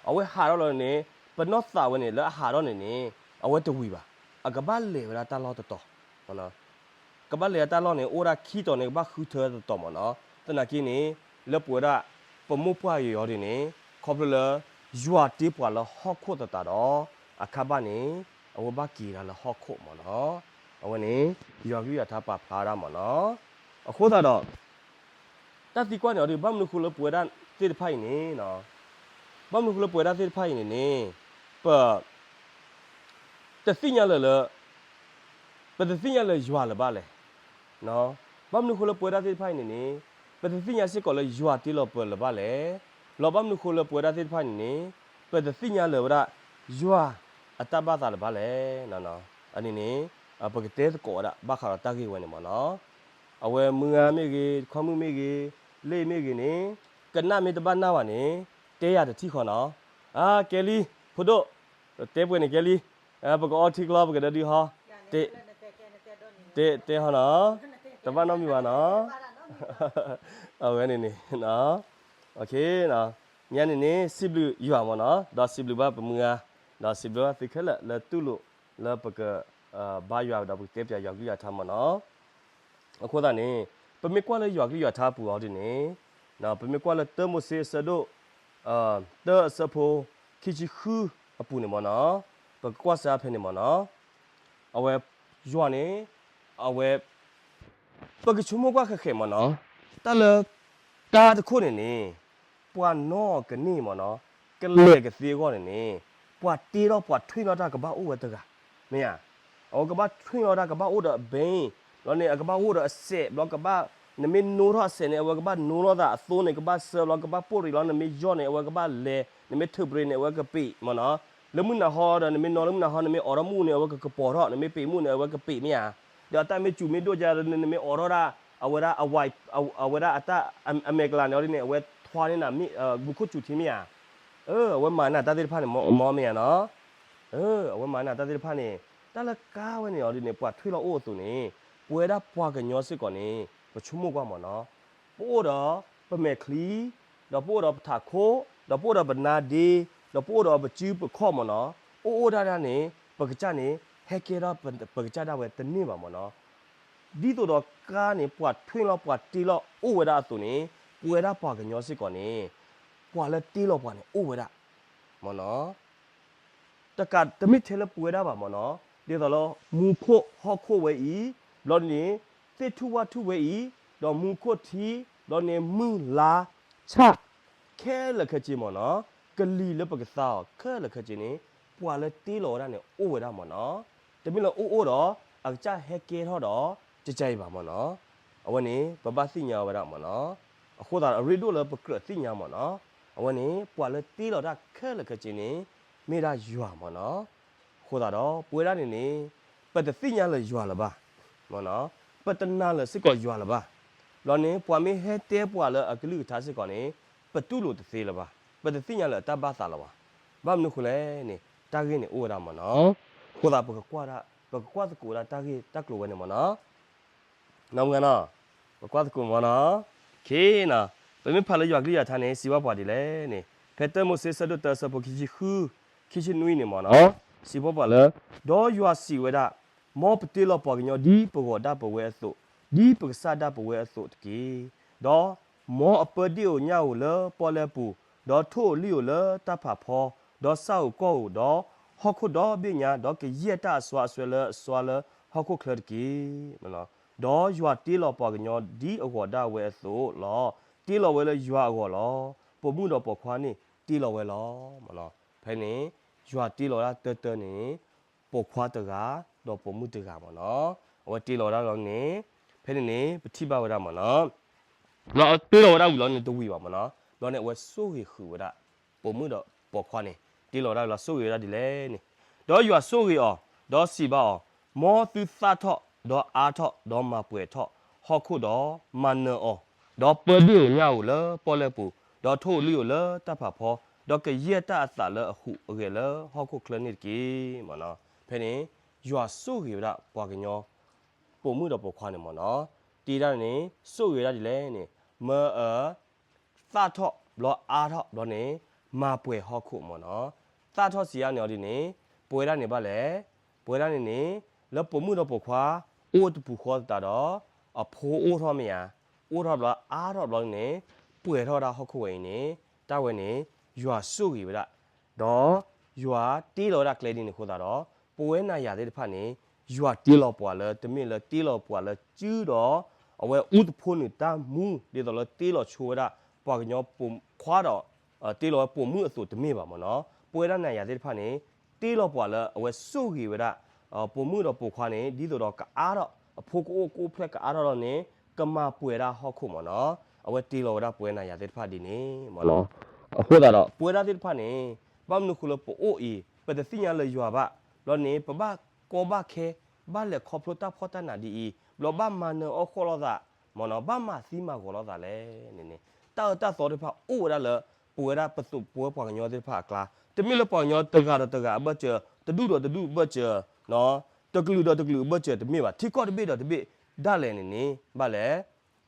အဝဲဟးထီၣ်လီၤန့ၣ် ပနီၢ်သးဝဲန့ၣ် လၢအဟးထီၣ်န့ၣ်န့ၣ် အဝဲတဝံၤဘၣ်, အကဘၣ်လဲၤဝဲဒၣ်တၢ်လီၢ်တတီၤ ကဘၣ်လဲၤတၢ်လီၢ်န့ၣ် အိၣ်ဒၣ်ခံတီၤန့ၣ် ကဘၣ်ဃုထၢတတီၤမ့ၢ်နီၤ. သနာ်က့န့ၣ် လၢပဝဲဒၣ် ပမိၢ်ပှၢ်ယံၤအီၤဒ်န့ၣ် ခီဖျိလၢ ယွၤတ့ပှၤလၢဟီၣ်ခိၣ်သတးဒီး အခါဘၣ်န့ၣ် အဝဲဘၣ်က့ၤဒၣ်လၢဟီၣ်ခိၣ်မ့ၢ်နီၤ. အဝဲန့ၣ် ယွၤကလုၢ်ယွၤထါပာ်ဖျါဒၣ်မ့ၢ်နီၤ. အဃိသတးဒီး တၢ်သံကွၢ်န့ၣ်အီၤဒ် ဘၣ်မနုၤဃိလၢပဝဲဒၣ်သ့ၣ်တဖၣ်အံၤန့ၣ် ဘၣ်မနုၤဃိလၢပဝဲဒၣ်သ့ၣ်တဖၣ်အံၤန့ၣ်န့ၣ် ပ တသ့ၣ်ညါလၢၤလၢ ပတသ့ၣ်ညါလၢၤယွၤလၢၤဘၣ်လဲၣ်. ဘၣ်မနုၤဃိလၢပဝဲဒၣ်သ့ၣ်တဖၣ်အံၤန့ၣ်န့ၣ် ပတသ့ၣ်ညါစ့ၢ်ကီးလၢယွၤတ့လီၤပှၤလၢၤဘၣ်လဲၣ်. လီၤဘၣ်မနုၤဃိလၢပဝဲဒၣ်သ့ၣ်တဖၣ်အံၤန့ၣ်န့ၣ် ပတသ့ၣ်ညါလၢၤဝဲဒၣ် ယွၤအတၢ်ဘၣ်သးလၢၤဘၣ်လဲၣ်. အန့ၣ်န့ၣ် ပကတဲသကိးဝဲဒၣ် ဘၣ်ဃးဒီးတၢ်ဂ့ၢ်ဝဲန့ၣ်မ့ၢ်နီၤ. အဝဲမုၢ်ဂၤမ့ၢ်ဂ့ၤ, ခွါမုၣ်မ့ၢ်ဂ့ၤ, လ့ၣ်မ့ၢ်ဂ့ၤန့ၣ် ကနၣ်မ့ၢ်တဘၣ်နၢ်ဘၣ်န့ၣ် တဲယၤတထံၣ်ဃီနီၤ. အါ ကဲလံ, ဖိဒိၣ်, တဲပှဲၤန့ၣ်ကဲလံ, ပကအီထံကျီ ပကဒၢဒုဟီ, တဲဟီနီၤ, တဘၣ်နီတမံၤဘၣ်နီၤ. အဝဲန့ၣ်န့ၣ် ညါန့ၣ်န့ၣ် စံးဘျုးယွၤမ့ၢ်နီၤ, ဒီးစံးဘျုးဘၣ်ပမုၢ်ဂၤ, ဒီးစံးဘျုးဘၣ်သုခဲလၢာ်လၢတူၢ်လိာ်လၢပက ဘါယွၤဒီးပကတဲပၠးယွၤကလုၢ်ယွၤထါမ့ၢ်နီၤ. အဃိသတးန့ၣ် ပမ့ၢ်ကွၢ်လၢယွၤကလုၢ်ယွၤထါအပူၤအီၤဒ်န့ၣ် ပမ့ၢ်ကွၢ်လၢတၢမိၤၡ့အဆၢဒိၣ် တၢအဆၢဖိ ခံဆံဃုအပူၤန့ၣ်မ့ၢ်နီၤ, ပကကွၢ်စၢ်ဖဲန့ၣ်မ့ၢ်နီၤ, အဝဲ ယွၤန့ၣ် အဝဲ ပကဆိကမိၣ်ကွၢ်ဃဲးဃဲးမ့ၢ်နီၤ, တၢ်လၢ ကါတခိၣ်န့ၣ်န့ၣ် ပှၤနီၣ်ကန့ၢ်မ့ၢ်နီၤ, ကလဲၤကသ့အဂီၢ်န့ၣ်န့ၣ် ပှၤတ့လီၤပှၤထွံၣ်လီၤတၢ်ကဘၣ်အိၣ်ဝဲတဂၤ, မ့ၢ်ဧါ. အဝဲကဘၣ်ထွံၣ်လီၤတၢ်ကဘၣ်အိၣ်ဒီးအဘ့ၣ်, ဘျီန့ၣ် အကဘၣ်အိၣ်ဒီးအစဲး, ဘျီကဘၣ်, နမ့ၢ်နိထီၣ်အစဲးန့ၣ် အဝဲကဘၣ်နိထီၣ်သး, အသိန့ၣ် ကဘၣ်စၢ, ဘျီကဘၣ်ပိၣ်ရံး, လီၤနမ့ၢ်ယီၢ်န့ၣ် အဝဲကဘၣ်လဲၤ, နမ့ၢ်ထုးပရ့ၤန့ၣ် အဝဲကပ့ၤမ့ၢ်နီၤ. လၢမုၢ်နၤဟီဒီး နမ့ၢ်နီၤလၢမုၢ်နၤဟီ နမ့ၢ်အိးထီၣ်မူန့ၣ် အဝဲကကပီၤထီၣ်, နမ့ၢ်ပ့ၤမူန့ၣ် အဝဲကပ့ၤမ့ၢ်ဧါ. ဒီးအတၢ်မ့ၢ်စူၤမ့ၢ်ဒိၣ်ကဲဒီး နမ့ၢ်အိးထီၣ်ဒၣ်, အဝဲဒၣ်အဝဲ, အဝဲဒၣ်အတၢ်အမဲာ်ကလၤန့ၣ်အီၤဒ်န့ၣ် အဝဲထွါန့ၢ်နၤမ့ၢ်မူခိၣ်စူၤထံမ့ၢ်ဧါ. အဝဲမၤနၤတၢ်သ့ၣ်တဖၣ်န့ၣ် မ့ၢ်မ့ၢ်ဧါနီၤ. အဝဲမၤနၤတၢ်သ့ၣ်တဖၣ်န့ၣ်, တၢ်လၢကါဝဲန့ၣ်အီၤဒ်န့ၣ် ပှၤထွံၣ်လီၤအိၣ်အသိးန့ၣ်, ပဝဲဒၣ်ပှၤကညီစ့ၢ်ကီးန့ၣ် ပဆိကမိၣ်ကွၢ်မ့ၢ်နီၤ. ပအိၣ်ဒီးပမဲာ်ချံ, ဒီးပအိၣ်ဒီးပထးခိၣ်, ဒီးပအိၣ်ဒီးပနါဒ့, ဒီးပအိၣ်ဒီးပစုပခီၣ်မ့ၢ်နီၤ. အိၣ်အိၣ်ဒၣ်ဒၣ်န့ၣ် ပကစၢ်န့ၣ် ဟဲကဲထီၣ်ပကစၢ်ဒၣ်ဝဲတန့ၢ်ဘၣ်မ့ၢ်နီၤ. ဒ်သိးဒီးကါန့ၣ် ပှၤထွံၣ်လီၤပှၤတ့လီၤအိၣ်ဝဲဒၣ်အသိးန့ၣ်, ပဝဲဒၣ်ပှၤကညီစ့ၢ်ကီးန့ၣ်, ပှၤလၢတ့လီၤပှၤန့ၣ်အိၣ်ဝဲဒၣ်မ့ၢ်နီၤ. တကးတမ့ၢ်ထဲလၢပဝဲဒၣ်ဘၣ်မ့ၢ်နီၤ, ဒ်သိးလၢမူခိၣ်ဟီၣ်ခိၣ်ဝဲအံၤ, ဘျီန့ၣ် သ့ၣ်ထူၣ်ဝၣ်ထူၣ်ဝဲအံၤ, ဒီးမူခိၣ်ထံ, ဘျီန့ၣ်မုၢ်လါ, ဆၣ်, ခဲလၢာ်ခဲဆ့မ့ၢ်နီၤ, ကလံၤလၢပကသါအီၤခဲလၢာ်ခဲဆ့န့ၣ်, ပှၤလၢတ့လီၤဝဲဒၣ်န့ၣ်အိၣ်ဝဲဒၣ်မ့ၢ်နီၤ. တမ့ၢ်လၢအိၣ်အိၣ်ဒီး အကစၢ်ဟဲကဲထီၣ်ဒီး ကကါအံၤဘၣ်မ့ၢ်နီၤ. အဝဲန့ၣ် ပဘၣ်သ့ၣ်ညါဝဲဒၣ်မ့ၢ်နီၤ. အဃိသတးဒီး အရ့ဒိၣ်လၢပကြၢးသ့ၣ်ညါမ့ၢ်နီၤ. အဝဲန့ၣ် ပှၤလၢတ့လီၤတၢ်ခဲလၢာ်ခဲဆ့န့ၣ် မ့ၢ်ဒၣ်ယွၤမ့ၢ်နီၤ. အဃိသတးဒီး ပဝဲဒၣ်န့ၣ်န့ၣ် ပတသ့ၣ်ညါလၢၤယွၤလၢၤဘၣ်, ပတနာ်လၢၤစ့ၢ်ကီးယွၤလၢၤဘၣ်. ဘျီန့ၣ် ပှၤမ့ၢ်ဟဲတဲပှၤလၢအကလုၢ်ကထါစ့ၢ်ကီးန့ၣ် ပတူၢ်လိာ်တသ့လၢၤဘၣ်, ပတသ့ၣ်ညါလၢၤအတၢ်ဘၣ်သးလၢၤဘၣ်. ဘၣ်မနုၤဃိလဲၣ်န့ၣ် တၢ်ဂ့ၢ်န့ၣ်အိၣ်ဝဲဒၣ်မ့ၢ်နီၤ. အဃိသတး ပကကွၢ်ဒၣ်, ပကကွၢ်သကိးဝဲဒၣ်တၢ်ဂ့ၢ်တၢ်ကျိၤဝဲန့ၣ်မ့ၢ်နီၤ. နီၢ်မုၢ်ဂၤနီၤ, ပကွၢ်သကိးမ့ၢ်နီၤ. ပမ့ၢ်ဖးလၢယွၤကလုၢ်ယွၤကထါန့ၣ် စံးဘၣ်ပှၤဒ်လဲၣ်န့ၣ်, ဖဲတၢမိၤၡ့ဆၢဒိၣ်တၢ ဆၢဖိခံဆံဃု, ခံဆံနွံန့ၣ်မ့ၢ်နီၤ, စံးဘၣ်ပှၤလၢ, ဒီးယွၤစံးဝဲဒၣ်, မ်ပတ့လီၤပှၤကညီဒ်ပဂီၤဒၣ်ပဝဲအသိး, ဒ်ပကစၢ်ဒၣ်ပဝဲအသိးတက့ၢ်. ဒီးမ်အပၢဒ့ၣ်ဧိၤညၣ်ဧိၤလၢပီၣ်လဲၣ်ပူၤ, ဒီးထိၣ်ဧိၤလံၣ်ဧိၤလၢတၢ်ဖးဖီ, ဒီးဆၣ်ဧိၤကီၢ်ဧိၤ, ဒီးဟီၣ်ခိၣ်ဒီဘ့ၣ်ညါ, ဒီးကယဲၢ်တၢ်အစွါအစွဲလၢအစွါလၢဟီၣ်ခိၣ်ချၢတက့ၢ်. ဒီးယွၤတ့လီၤပှၤကညီဒ်အဂီၤဒၣ်ဝဲအသိးလီၤ. တ့လီၤဝဲလၢယွၤအဂီၢ်လီၤ. ပိာ်မုၣ်ဒီးပိာ်ခွါန့ၣ်တ့လီၤဝဲလီၤ. ဖဲန့ၣ် ယွၤတ့လီၤဝဲဒၣ်တၢတၢန့ၣ် ပိာ်ခွါတဂၤ ဒီးပိာ်မုၣ်တဂၤမ့ၢ်နီၤ. အဝဲတ့လီၤဝဲဒၣ်လီၤန့ၣ် ဖဲန့ၣ်န့ၣ် ပထံၣ်ဘၣ်ဝဲဒၣ်မ့ၢ်နီၤ. ဒီးတ့လီၤဝဲဒၣ်ဝံၤလီၤန့ၣ်တဝံၤဘၣ်မ့ၢ်နီၤ. ဘျီန့ၣ် အဝဲဆိၣ်ဂ့ၤဃုာ်ဝဲဒၣ် ပိာ်မုၣ်ဒီးပိာ်ခွါန့ၣ် တ့လီၤဝဲဒၣ်ဝံၤလီၤ ဆိၣ်ဂ့ၤဝဲဒၣ်ဒ်လဲၣ်န့ၣ်, ဒီးယွၤဆိၣ်ဂ့ၤအီၤ ဒီးစံးဘၣ်အီၤ, မ်သုသၣ်ထီၣ် ဒီးအါထီၣ် ဒီးမၤပှဲၤထီၣ်ဟီၣ်ခိၣ်ဒီးမၤနၢၤအီၤ, ဒီးပၢဒ့ၣ်ဧိၤညၣ်ဧိၤလၢပီၣ်လဲၣ်ပူၤ, ဒီးထိၣ်ဧိၤလံၣ်ဧိၤလၢတၢ်ဖးဖီ, ဒီးကယဲၢ်တၢ်အသးလၢအဟူးအဂဲၤလၢဟီၣ်ခိၣ်ချၢန့ၣ်တက့ၢ်မ့ၢ်နီၤ. ဖဲန့ၣ် ယွၤဆိၣ်ဂ့ၤဝဲဒၣ်ပှၤကညီ ပိာ်မုၣ်ဒီးပိာ်ခွါန့ၣ်မ့ၢ်နီၤ. တ့ဒၣ်န့ၣ် ဆိၣ်ဂ့ၤဝဲဒၣ်ဒ်လဲၣ်န့ၣ် မၢအ သၣ်ထီၣ်ဘျီအါထီၣ်ဘျီန့ၣ် မၤပှဲၤဟီၣ်ခိၣ်မ့ၢ်နီၤ. သၣ်ထီၣ်စံးယါန့ၣ်အီၤဒ်န့ၣ် ပဝဲဒၣ်န့ၣ်ဘၣ်လဲၣ်, ပဝဲဒၣ်န့ၣ်န့ၣ် လၢပိာ်မုၣ်ဒီးပိာ်ခွါ အိၣ်တပူၤဃီသတးဒီး အဖိအိၣ်ထီၣ်မ့ၢ်ဧါ, အိၣ်ထီၣ်ဘျီအါထီၣ်ဘျီန့ၣ် ပှဲၤထီၣ်ဝဲဒၣ်ဟီၣ်ခိၣ်ဝဲအံၤန့ၣ် တၢ်ဝဲန့ၣ် ယွၤဆိၣ်ဂ့ၤဝဲဒၣ် ဒီးယွၤတ့လီၤဝဲဒၣ်ကျဲဒ်န့ၣ်အဃိသတးဒီး ပဝဲနၤယၤသ့ၣ်တဖၣ်န့ၣ် ယွၤတ့လီၤပှၤလၢ တမ့ၢ်လၢတ့လီၤပှၤလၢစုဒီး အဝဲအူသဖှိနုာ်တၢ်မူ ဒ်သိးလၢတ့လီၤဆိဝဲဒၣ် ပှၤကညီပိာ်ခွါဒီး တ့လီၤဝဲပိာ်မုၣ်အသိးတမ့ၢ်ဘၣ်မ့ၢ်နီၤ. ပဝဲဒၣ်နၤယၤသ့ၣ်တဖၣ်န့ၣ် တ့လီၤပှၤလၢအဝဲဆိၣ်ဂ့ၤဝဲဒၣ် ပိာ်မုၣ်ဒီးပိာ်ခွါန့ၣ် ဒ်သိးဒီးကအါထီၣ် အဖိကအိၣ်ကအိၣ်ဖျဲၣ်ကအါထီၣ်လီၤန့ၣ် ကမၤပှဲၤဒၣ်ဟီၣ်ခိၣ်မ့ၢ်နီၤ. အဝဲတ့လီၤဝဲဒၣ်ပဝဲနၤယၤသ့ၣ်တဖၣ်ဒ်န့ၣ်မ့ၢ်နီၤ. အဃိသတးဒီး ပဝဲဒၣ်သ့ၣ်တဖၣ်န့ၣ် ဘၣ်မနုၤဃိလၢပအိၣ်အံၤ ပတသ့ၣ်ညါလၢၤယွၤဘၣ်, ဘျီန့ၣ် ပဘၣ်ကီဘၣ်ခဲ ဘၣ်လဲၤခီဖျိတၢ်ဖှီၣ်တၢ်နးဒ်အံၤ ဘျီဘၣ်မၤနၢၤအီၣ်ဃီၣ်လိာ်သးမ့ၢ်နီၤ, ဘၣ်မၤသံမၤဂီၤလိာ်သးလဲၣ်န့ၣ်န့ၣ် တၢ်အၢတၢ်သီသ့ၣ်တဖၣ်အိၣ်ဝဲဒၣ်လၢ ပဝဲဒၣ်ပသိးပဝဲပှၤကညီသ့ၣ်တဖၣ်အကျါ, တမ့ၢ်လၢပှၤကညီတဂၤဒီးတဂၤအဘၢၣ်စၢၤ, တဒူၣ်ဒီးတဒူၣ်အဘၢၣ်စၢၤ, တကလုာ်ဒီးတကလုာ်အဘၢၣ်စၢၤတမ့ၢ်ဘၣ်, ထံကီၢ်တဘ့ၣ်ဒီးတဘ့ၣ်ဒၣ်လဲာ်န့ၣ်န့ၣ် ဘၣ်လဲၣ်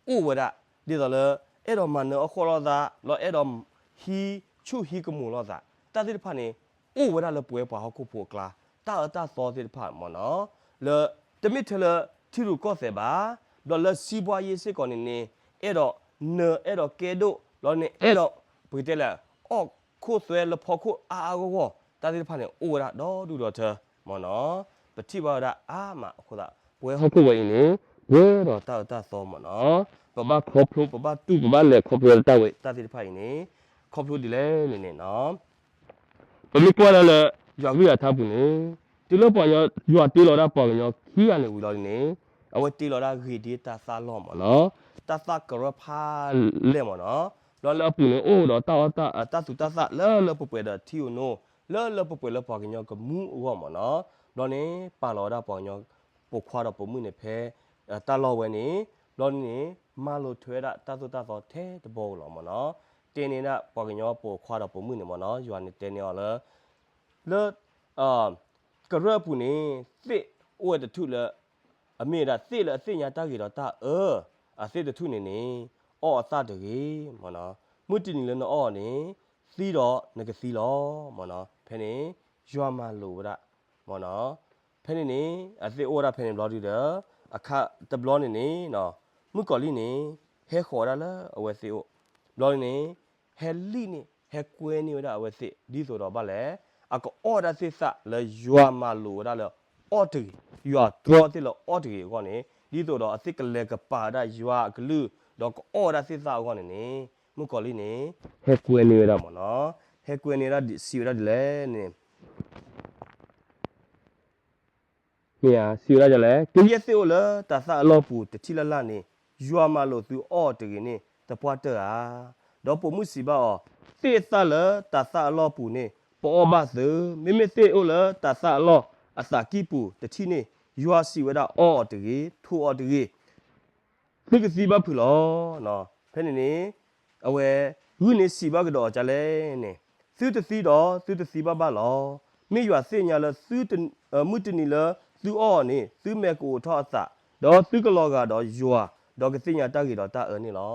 အိၣ်ဝဲဒၣ် ဒ်သိးလၢ အဲၣ်ဒိးမၤနၢၤအီၣ်ဃီၣ်လိာ်သး လီၤအဲၣ်ဒိးဟံးဆူၣ်ဟံးကမူၤလိာ်သး တၢ်သ့ၣ်တဖၣ်န့ၣ် အိၣ်ဝဲဒၣ်လၢပဝဲပှၤဟီၣ်ခိၣ်ဖိအကျါ, တၢ်အၢတၢ်သီသ့ၣ်တဖၣ်မ့ၢ်နီၤ, လၢ တမ့ၢ်ထဲလၢထံရူၢ်ကီၢ်သဲးဘၣ်, ဒီးလၢစံးဘှါယ့ၣ်စ့ၢ်ကီးန့ၣ်န့ၣ် အဲၣ်ဒိးနၢၤအဲၣ်ဒိးကဲဒိၣ် လီၤန့ၣ်အဲၣ်ဒိး ပကတဲလဲၣ် အီၣ်ခိၣ်သွဲလၢဖီခိၣ်အါအါဂီၢ်ဂီၢ် တၢ်သ့ၣ်တဖၣ်န့ၣ် အိၣ်ဝဲဒၣ်ဒီဒူၣ်ဒီထၢမ့ၢ်နီၤ, ပထံၣ်ဘၣ်ဝဲဒၣ်အါမးအဃိသတး ပဝဲဟီၣ်ခိၣ်ဝဲအံၤန့ၣ် ပှဲၤဒီးတၢ်အၢတၢ်သီမ့ၢ်နီၤ, ပဘၣ်ခီဖျိ ပဘၣ်တူၢ် ပဘၣ်လဲၤခီဖျိတၢ်ဝဲ တၢ်သ့ၣ်တဖၣ်အံၤန့ၣ် ခီဖျိဒ်လဲၣ်န့ၣ်န့ၣ်နီၤ ပမ့ၢ်ကွၢ်ဒၣ်လၢ ယွၤကလုၢ်အထါပူၤန့ၣ် တုၤလၢပှၤကညီ ယွၤတ့လီၤဒၣ်ပှၤကညီခံဂၤန့ၣ်ဝံၤလီၤန့ၣ် အဝဲတ့လီၤဒၣ်ဂ့ၤဒ်တၢ်သၣ်လီၢ်မ့ၢ်နီၤ, တၢ်သၣ်ကရၢၢ်ဖးလဲၢ်မ့ၢ်နီၤ, ဘျီလၢအပူၤန့ၣ်အိၣ်ဒီးတၢ်အီၣ်တၢ် တၢ်သူတၢ်သၣ်လၢလၢပှဲၤပှဲၤဒီးထံဧိၤနိ, လၢလၢပှဲၤပှဲၤလၢပှၤကညီကမူအဂီၢ်မ့ၢ်နီၤ, ဘျီန့ၣ် ပာ်လီၤဝဲဒၣ်ပှၤကညီပိာ်ခွါဒီးပိာ်မုၣ်န့ၣ်ဖဲ တၢ်လီၢ်ဝဲန့ၣ်, ဘျီန့ၣ် မၤလိာ်ထွဲဝဲဒၣ်တၢ်သိၣ်တၢ်သီထဲတဘီဧိၤလီၤမ့ၢ်နီၤ, တဲန့ၢ်ဒၣ်ပှၤကညီပိာ်ခွါဒီးပိာ်မုၣ်န့ၣ်မ့ၢ်နီၤ, ယွၤန့ၣ်တဲန့ၢ်အီၤလၢ လၢ ကရၢၢ်အပူၤန့ၣ် သ့ၣ်အိၣ်ဝဲတထူၣ်လၢ အမ့ၢ်ဝဲဒၣ်သ့ၣ်လၢအသ့ၣ်ညါတၢ်ဂ့ၤဒီးတၢ်အၢ, အသ့ၣ်တထူၣ်န့ၣ်န့ၣ် အီၣ်အသၣ်တဂ့ၤမ့ၢ်နီၤ, မုၢ်တနံၤလၢနအီၣ်န့ၣ် သံဒီးနကသံလီၤမ့ၢ်နီၤ, ဖဲန့ၣ် ယွၤမၤလိာ်ဝဲဒၣ်မ့ၢ်နီၤ, ဖဲန့ၣ်န့ၣ် အသ့ၣ်အိၣ်ဝဲဒၣ်ဖဲန့ၣ်ဘျီဒုဒီး အခါတဘျီန့ၣ်န့ၣ် မုၣ်ကီၤလံၢ်န့ၣ် ဟဲဃီၤဝဲဒၣ်လၢအဝဲသ့ၣ်အိၣ်, ဘျီန့ၣ် ဟဲလံၣ်န့ၣ် ဟဲကွဲန့ၢ်ဝဲဒၣ်အဝဲသ့ၣ် ဒ်သိးဒီးဘၣ်လဲၣ်, အကအီၣ်ဝဲဒၣ်သ့ၣ်သၣ်လၢယွၤမၤလိာ်ဝဲဒၣ်လၢအီၣ်တဂ့ၤ, ယွၤတြီသ့ၣ်လၢအီၣ်တဂ့ၤအဂီၢ်န့ၣ် ဒ်သိးဒီးအသ့ၣ်ကလဲၤကပာ်ဝဲဒၣ်ယွၤအကလုၢ် ဒီးကအီၣ်ဝဲဒၣ်သ့ၣ်သၣ်အဂီၢ်န့ၣ်န့ၣ် မုၣ်ကီၤလံၢ်န့ၣ် ဟဲကွဲန့ၢ်ဝဲဒၣ်မ့ၢ်နီၤ, ဟဲကွဲန့ၢ်ဝဲဒၣ်စံးဝဲဒၣ်ဒ်လဲၣ်န့ၣ် မ့ၢ်ဧါ, စံးဝဲဒၣ်ဒ်လဲၣ်, ကယဲၢ်သ့ၣ်အိၣ်လၢတၤသၣ်အလီၢ်ပူၤတထံၣ်လၢ်လၢ်န့ၣ် ယွၤမၤလိာ်သုအီၣ်တဂ့ၤန့ၣ် သပှၢ်တၢၢ်ဧါ. ဒီးပိာ်မုၣ်စံးဘၣ်အီၤ, သ့ၣ်သၣ်လၢတၤသၣ်အလီၢ်ပူၤန့ၣ် ပအီၣ်ဘၣ်သ့, မ့မ့ၢ်သ့ၣ်အိၣ်လၢတၤသၣ်အလီၢ်အသးကံၢ်ပူၤတထံၣ်န့ၣ် ယွၤစံးဝဲဒၣ်အီၣ်အီၤတဂ့ၤ, ထိၣ်အီၤတဂ့ၤ သုကသံဘၣ်ဖုးလီၤ. ဖဲန့ၣ်န့ၣ် အဝဲ ဂုၢ်န့ၣ်စံးဘၣ်ကဒီးအီၤဒ်လဲၣ်န့ၣ်, သုတသံဒီးသုတသံဘၣ်ဘၣ်လီၤ. မ့ၢ်ယွၤသ့ၣ်ညါလၢ မုၢ်တနံၤလၢသုအီၣ်အီၤန့ၣ် သုမဲာ်ကအိးထီၣ်အသး, ဒီးသုကလီၤဂာ်ဒီးယွၤ, ဒီးကသ့ၣ်ညါတၢ်ဂ့ၤဒီးတၢ်အၢန့ၣ်လီၤ.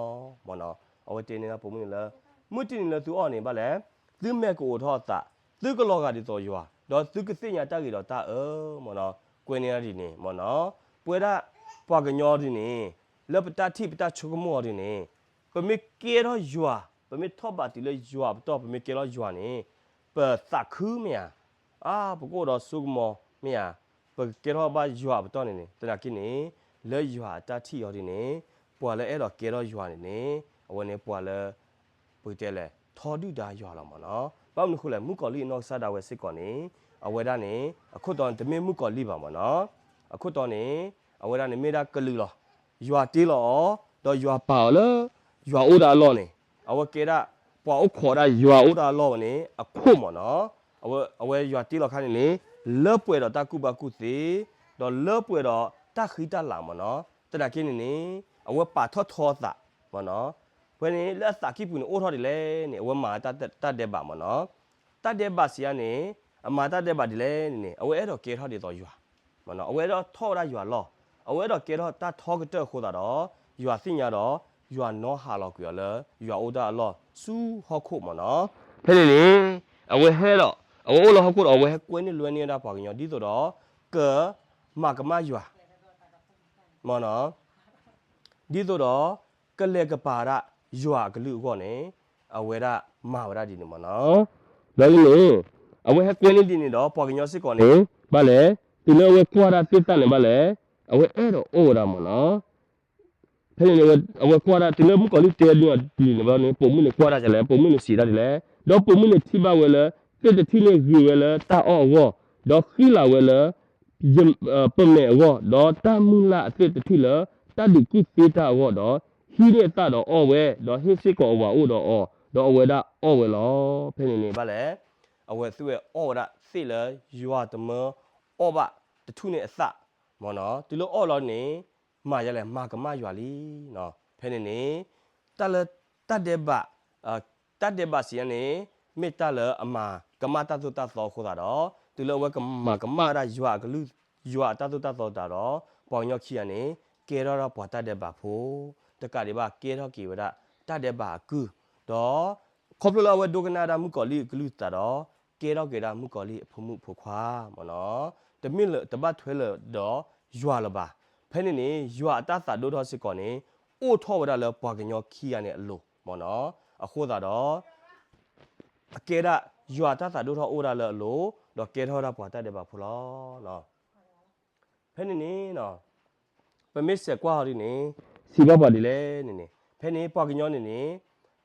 မ့ၢ်နီၤ, အဝဲတဲန့ၢ်ဒၣ်ပိာ်မုၣ်န့ၣ်လၢ မုၢ်တနံၤလၢသုအီၣ်န့ၣ်ဘၣ်လဲၣ်, သုမဲာ်ကအိးထီၣ်အသး, သုကလီၤဂာ်ဒ်သိးယွၤ, ဒီးသုကသ့ၣ်ညါတၢ်ဂ့ၤဒီးတၢ်အၢ, မ့ၢ်နီၤ, ကွဲန့ၢ်ဒၣ်ဒ်န့ၣ်, မ့ၢ်နီၤ, ပဝဲဒၣ်ပှၤကညီဒ်န့ၣ်, လၢပတၢ်ထံၣ်ပတၢ်ဆိကမိၣ်အီၤဒ်န့ၣ်, ပမ့ၢ်ကဲထီၣ်ယွၤ, ပမ့ၢ်ထီၣ်ဘးတုၤလၢယွၤအပတီၢ် ပမ့ၢ်ကဲထီၣ်ယွၤန့ၣ်, ပသးခုမ့ၢ်ဧါ, အါ ပကအိၣ်ဒီးဆိကမိၣ်မ့ၢ်ဧါ, ပကဲထီၣ်ဘၣ်ယွၤအပတီၢ်န့ၣ်န့ၣ်, သနာ်က့န့ၣ်, လၢယွၤအတၢ်ထံၣ်အီၤဒ်န့ၣ်, ပှၤလၢအဲၣ်ဒိးကဲထီၣ်ယွၤန့ၣ်န့ၣ်, အဝဲန့ၣ်ပှၤလၢ ပကတဲလဲၣ် ထီဒုၣ်ဒါယွၤလီၤမ့ၢ်နီၤ. ဘၣ်မနုၤအဃိလဲၣ်, မုၣ်ကီၤလံၢ်အနီၢ်ကစၢ်ဒၣ်ဝဲစ့ၢ်ကီးန့ၣ်, အဝဲဒၣ်န့ၣ် အခိၣ်တီန့ၣ် တမ့ၢ်မုၣ်ကီၤလံၢ်ဘၣ်မ့ၢ်နီၤ. အခိၣ်တီန့ၣ် အဝဲဒၣ်န့ၣ်မ့ၢ်ဒၣ်ကလူးလီၤ. ယွၤတ့လီၤအီၤ, ဒီးယွၤပာ်အီၤလၢ ယွၤအိၣ်ဒၣ်အလီၢ်န့ၣ်, အဝဲကဲဒၣ် ပှၤအိၣ်ခိးဒၣ်ယွၤအိၣ်ဒၣ်အလီၢ်ဝဲန့ၣ် အခိၣ်မ့ၢ်နီၤ. အဝဲယွၤတ့လီၤခါန့ၣ်န့ၣ်, လၢပှဲၤဒီးတၢ်ကူၣ်ဘၣ်ကူၣ်သ့, ဒီးလၢပှဲၤဒီးတၢ်ဃံတၢ်လၤမ့ၢ်နီၤ. သနာ်က့န့ၣ်န့ၣ်, အဝဲပာ်ထီၣ်ထီအသးမ့ၢ်နီၤ. ဖဲန့ၣ် လၢအသးကံၢ်ပူၤန့ၣ်အိၣ်ထီၣ်ဒ်လဲၣ်န့ၣ် အဝဲမၤတၢ်ဒဲးဘးမ့ၢ်နီၤ. တၢ်ဒဲးဘးစံးယါန့ၣ်, အမၤတၢ်ဒဲးဘးဒ်လဲၣ်န့ၣ်န့ၣ် အဝဲအဲၣ်ဒိးကဲထီၣ်ဒ်သိးယွၤ, အဝဲအဲၣ်ဒိးထီၣ်ဝဲဒၣ်ယွၤလီၢ်, အဝဲအဲၣ်ဒိးကဲထီၣ်တၢ်ထီကတၢၢ်အဃိသတးဒီး, ယွၤသ့ၣ်ညါဒီး, ယွၤနီၣ်ဟးလီၤကွံာ်အီၤလၢ ယွၤအိၣ်တၢ်အလီၢ်ဆူဟီၣ်ခိၣ်မ့ၢ်နီၤ. ဖဲန့ၣ်န့ၣ်, အဝဲဟဲဒီး, အဝဲအိၣ်လၢဟီၣ်ခိၣ်ဒီး အဝဲဟဲကွဲန့ၢ်လွဲန့ၢ်ဝဲဒၣ်ပှၤကညီ ဒ်သိးဒီး, က မၤကမၣ်ယွၤ, မ့ၢ်နီၤ, ဒ်သိးဒီး, ကလဲၤကပၤဒၣ်ယွၤအကလုၢ်အဂီၢ်န့ၣ်, အဝဲဒၣ်မၤဝဲဒၣ်ဒ်န့ၣ်မ့ၢ်နီၤ. ဒီးန့ၣ်, အဝဲဟဲကွဲန့ၢ်ဒ်န့ၣ်ဒီး ပှၤကညီစ့ၢ်ကီးန့ၣ်, ဘၣ်လဲၣ်, တုၤလၢအဝဲကွၢ်ဒၣ်သ့ၣ်သၣ်န့ၣ်ဘၣ်လဲၣ်, အဝဲအဲၣ်ဒိးအီၣ်ဝဲဒၣ်မ့ၢ်နီၤ. ဖဲန့ၣ်န့ၣ်, အဝဲကွၢ်ဒၣ်တုၤလၢမုၣ်ကီၤလံၢ်တဲဒ်န့ၣ်ဘၣ်န့ၣ် ပိာ်မုၣ်န့ၣ်ကွၢ်ဒၣ်ဒ်လဲၣ်, ပိာ်မုၣ်န့ၣ်စံးဒၣ်ဒ်လဲၣ်, ဒီးပိာ်မုၣ်န့ၣ်ထံၣ်ဘၣ်ဝဲလၢ သ့ၣ်တထံၣ်န့ၣ်ဂ့ၤဝဲလၢတၢ်အီၣ်အဂီၢ်, ဒီးဃံလၤဝဲလၢ ပမဲာ်အဂီၢ်, ဒီးတၢ်မုၢ်လၢ်အသ့ၣ်တထံၣ်လၢ တၢ်ဒုးကူၣ်သ့တၢ်အဂီၢ်ဒီး, ဟံးန့ၢ်အသၣ်ဒီးအီၣ်ဝဲ, ဒီးဟ့ၣ်စ့ၢ်ကီးအဝၤအိၣ်ဒီးအီၤ, ဒီးအဝဲဒၣ်အီၣ်ဝဲလီၤ. ဖဲန့ၣ်န့ၣ်ဘၣ်လဲၣ်, အဝဲသုဝဲအီၣ်ဝဲဒၣ်သ့ၣ်လၢယွၤတမၢအီၣ်ဘၣ်တထူၣ်န့ၣ်အသၣ်, မ့ၢ်နီၤ, တုၤလၢအီၣ်လီၤန့ၣ်, မၤယလဲၣ်, မၤကမၣ်ယွၤလံ. ဖဲန့ၣ်န့ၣ်, တၢ်လၢတၢ်ဒဲးဘး တၢ်ဒဲးဘးစံးယါန့ၣ်, မ့ၢ်တၢ်လၢအမၤကမၣ်တၢ်သိၣ်တၢ်သီအဃိသတးဒီး, တုၤလၢအဝဲကမၤကမၣ်ဝဲဒၣ်ယွၤအကလုၢ်ယွၤအတၢ်သိၣ်တၢ်သီသတးဒီး, ပှၤကညီခံဂၤန့ၣ်, ကဲထီၣ်ဒၣ်ပှၤတၢ်ဒဲးဘးဖိ, တကးဒံးဘၣ်ကဲထီၣ်က့ၤဝဲဒၣ်တၢ်ဒဲးဘးအကုၢ်, ဒီး ခီဖျိလၢအဝဲဒိကနၣ်ဒၣ်မုၣ်ကီၤလံၢ်အကလုၢ်သးဒီး, ကဲထီၣ်က့ၤဒၣ်မုၣ်ကီၤလံၢ်အဖိမုၣ်ဖိခွါ, မ့ၢ်နီၤ, တမ့ၢ်လၢတဘၣ်ထွဲလၢၤဒီးယွၤလၢၤဘၣ်. ဖဲန့ၣ်န့ၣ် ယွၤအတၢ်သးဒိၣ်ထီၣ်စ့ၢ်ကီးန့ၣ်, အိၣ်ထီၣ်ဝဲဒၣ်လၢပှၤကညီခံဂၤန့ၣ်အလိၤ, မ့ၢ်နီၤ, အဃိသတးဒီး အကဲဒၣ်ယွၤအတၢ်သးဒိၣ်ထီၣ်အိၣ်ဝဲဒၣ်လၢအလိၤ, ဒီးကဲထီၣ်ဝဲဒၣ်ပှၤတၢ်ဒဲးဘးဖိလီၤ. ဖဲန့ၣ်န့ၣ်, ပမ့ၢ်စဲးကွၢ်အီၤဒ်န့ၣ်, စံးဘၣ်ပှၤဒ်လဲၣ်န့ၣ်န့ၣ်, ဖဲန့ၣ်ပှၤကညီန့ၣ်န့ၣ်,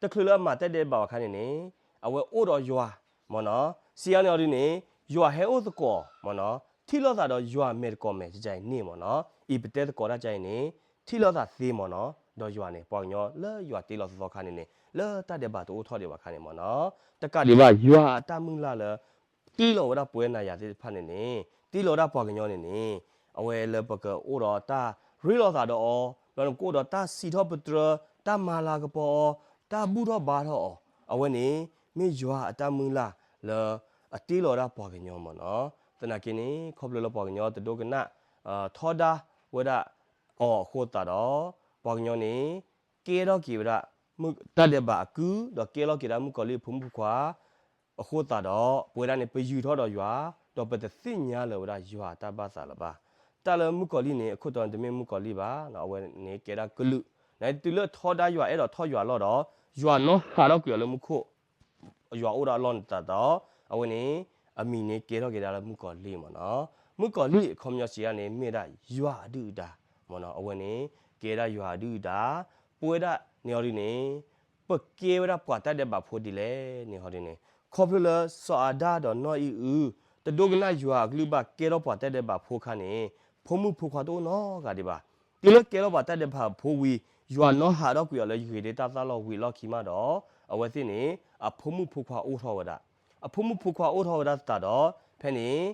တချုးလၢအမၤတၢ်ဒဲးဘးအခါန့ၣ်န့ၣ်, အဝဲအိၣ်ဒီးယွၤ, မ့ၢ်နီၤ, စံးယါန့ၣ်အီၤဒ်န့ၣ် ယွၤဟဲအိၣ်သကိးမ့ၢ်နီၤ, ထံၣ်လိာ်သးဒီးယွၤမဲာ်တကိးမဲာ်ကကါအံၤန့ၣ်မ့ၢ်နီၤ, အံၤပတဲသကိးတၢ်ကါအံၤန့ၣ် ထံၣ်လိာ်သးသ့မ့ၢ်နီၤ, ဒီးယွၤန့ၣ် ပှၤကညီလၢယွၤတ့လီၤသီသီခါန့ၣ်န့ၣ် လၢတၢ်ဒဲးဘးတအိၣ်ထီၣ်ဒံးဘၣ်ခါန့ၣ်မ့ၢ်နီၤ, တကးဒံးဘၣ် ယွၤအတၢ်မုၢ်လၢ်လၢ တ့လီၤဝဲဒၣ်ပဝဲနၤယၤသ့ၣ်တဖၣ်န့ၣ်န့ၣ် တ့လီၤဝဲဒၣ်ပှၤကညီန့ၣ်န့ၣ် အဝဲလၢပကအိၣ်ဒီးတၢ်ရ့လိာ်သးဒီးအီၤ, ဒီးနကအိၣ်ဒီးတၢ်စံးထီၣ်ပတြၢၤ, တၢ်မၤလၤကပီၤအီၤ, တၢ်ဘူၣ်ထီၣ်ဘါထီၣ်အီၤ, အဝဲန့ၣ် မ့ၢ်ယွၤအတၢ်မုၢ်လၢ်လၢ အတ့လီၤဝဲဒၣ်ပှၤကညီမ့ၢ်နီၤ, သနာ်က့န့ၣ် ခီဖျိလၢပှၤကညီတဒိကနၣ် ထီဒါဝဲဒၣ်အီၤအဃိသတးဒီး ပှၤကညီန့ၣ် ကဲထီၣ်က့ၤဝဲဒၣ် တၢ်ဒဲးဘးအကုၢ် ဒီးကဲထီၣ်က့ၤဒၣ်မုၣ်ကီၤလံၢ်အဖိမုၣ်ဖိခွါ အဃိသတးဒီး ပဝဲဒၣ်န့ၣ် ပယုၢ်ထီၣ်ဒီးယွၤ ဒီးပတသ့ၣ်ညါလၢၤဝဲဒၣ်ယွၤအတၢ်ဘၣ်သးလၢၤဘၣ်. တၢ်လၢမုၣ်ကီၤလံၢ်န့ၣ် အခိၣ်တီန့ၣ်တမ့ၢ်မုၣ်ကီၤလံၢ်ဘၣ်, အဝဲန့ၣ်ကဲဒၣ်ကလုာ်, နတုၤလၢထီဒါယွၤအဲၣ်ဒိးထီၣ်ယွၤအလီၢ်ဒီး ယွၤနီၢ်ဟးထီၣ်ကွံာ်အီၤလၢမူခိၣ် ယွၤအိၣ်ဒီးအလီၢ်န့ၣ်သတးဒီး အဝဲန့ၣ် အမံၤန့ၣ်ကဲထီၣ်က့ၤဒၣ်လၢမုၣ်ကီၤလံၢ်မ့ၢ်နီၤ. မုၣ်ကီၤလံၢ်အခီပညီစံးဒ်န့ၣ် မ့ၢ်ဒၣ်ယွၤအဒုၣ်အဒါမ့ၢ်နီၤ. အဝဲန့ၣ် ကဲဒၣ်ယွၤအဒုၣ်အဒါ, ပဝဲဒၣ်န့ၣ်ဟီဒ်န့ၣ် ပကဲဝဲဒၣ်ပှၤတၢ်ဒဲးဘးဖိဒ်လဲၣ်န့ၣ်ဟီဒ်န့ၣ် ခီဖျိလၢစီၤအၤဒၣ်ဒီးနီၢ်အံၣ်အု တဒိကနၣ်ယွၤအကလုၢ်ဘၣ်ကဲထီၣ်ပှၤတၢ်ဒဲးဘးဖိအခါန့ၣ် ဖိမုၣ်ဖိခွါတအိၣ်နီတဂၤဒံးဘၣ်. တုၤလၢကဲထီၣ်ပှၤတၢ်ဒဲးဘးဖိဝံၤ ယွၤနီၢ်ဟးထီၣ်ကွံာ်အီၤလၢယဂ့ၤဒ့တၢ်သၣ်လီၢ်ဝံၤအလီၢ်ခံမးဒီး အဝဲသ့ၣ်န့ၣ် အဖိမုၣ်ဖိခွါအိၣ်ထီၣ်ဝဲဒၣ်. အဖိမုၣ်ဖိခွါအိၣ်ထီၣ်ဝဲဒၣ်သတးဒီး ဖဲန့ၣ်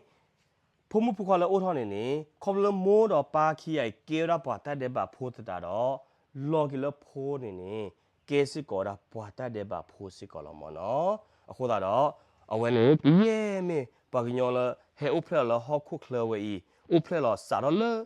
ဖိမုၣ်ဖိခွါလၢအိၣ်ထီၣ်န့ၣ်န့ၣ် ခီဖျိလၢမိၢ်ဒီးပၢ်ခံဂၤအံၤကဲဝဲဒၣ်ပှၤတၢ်ဒဲးဘးဖိသတးဒီး လီၤက့ၤလၢဖိန့ၣ်န့ၣ် ကဲစ့ၢ်ကီးဝဲဒၣ်ပှၤတၢ်ဒဲးဘးဖိစ့ၢ်ကီးလီၤမ့ၢ်နီၤ. အဃိသတးဒီး အဝဲန့ၣ် ကယဲၢ်မ့ၢ်ပှၤကညီလၢဟဲအိၣ်ဖျဲၣ်လီၤလၢဟီၣ်ခိၣ်ချၢဝဲအံၤ အိၣ်ဖျဲၣ်လီၤစးထီၣ်လၢ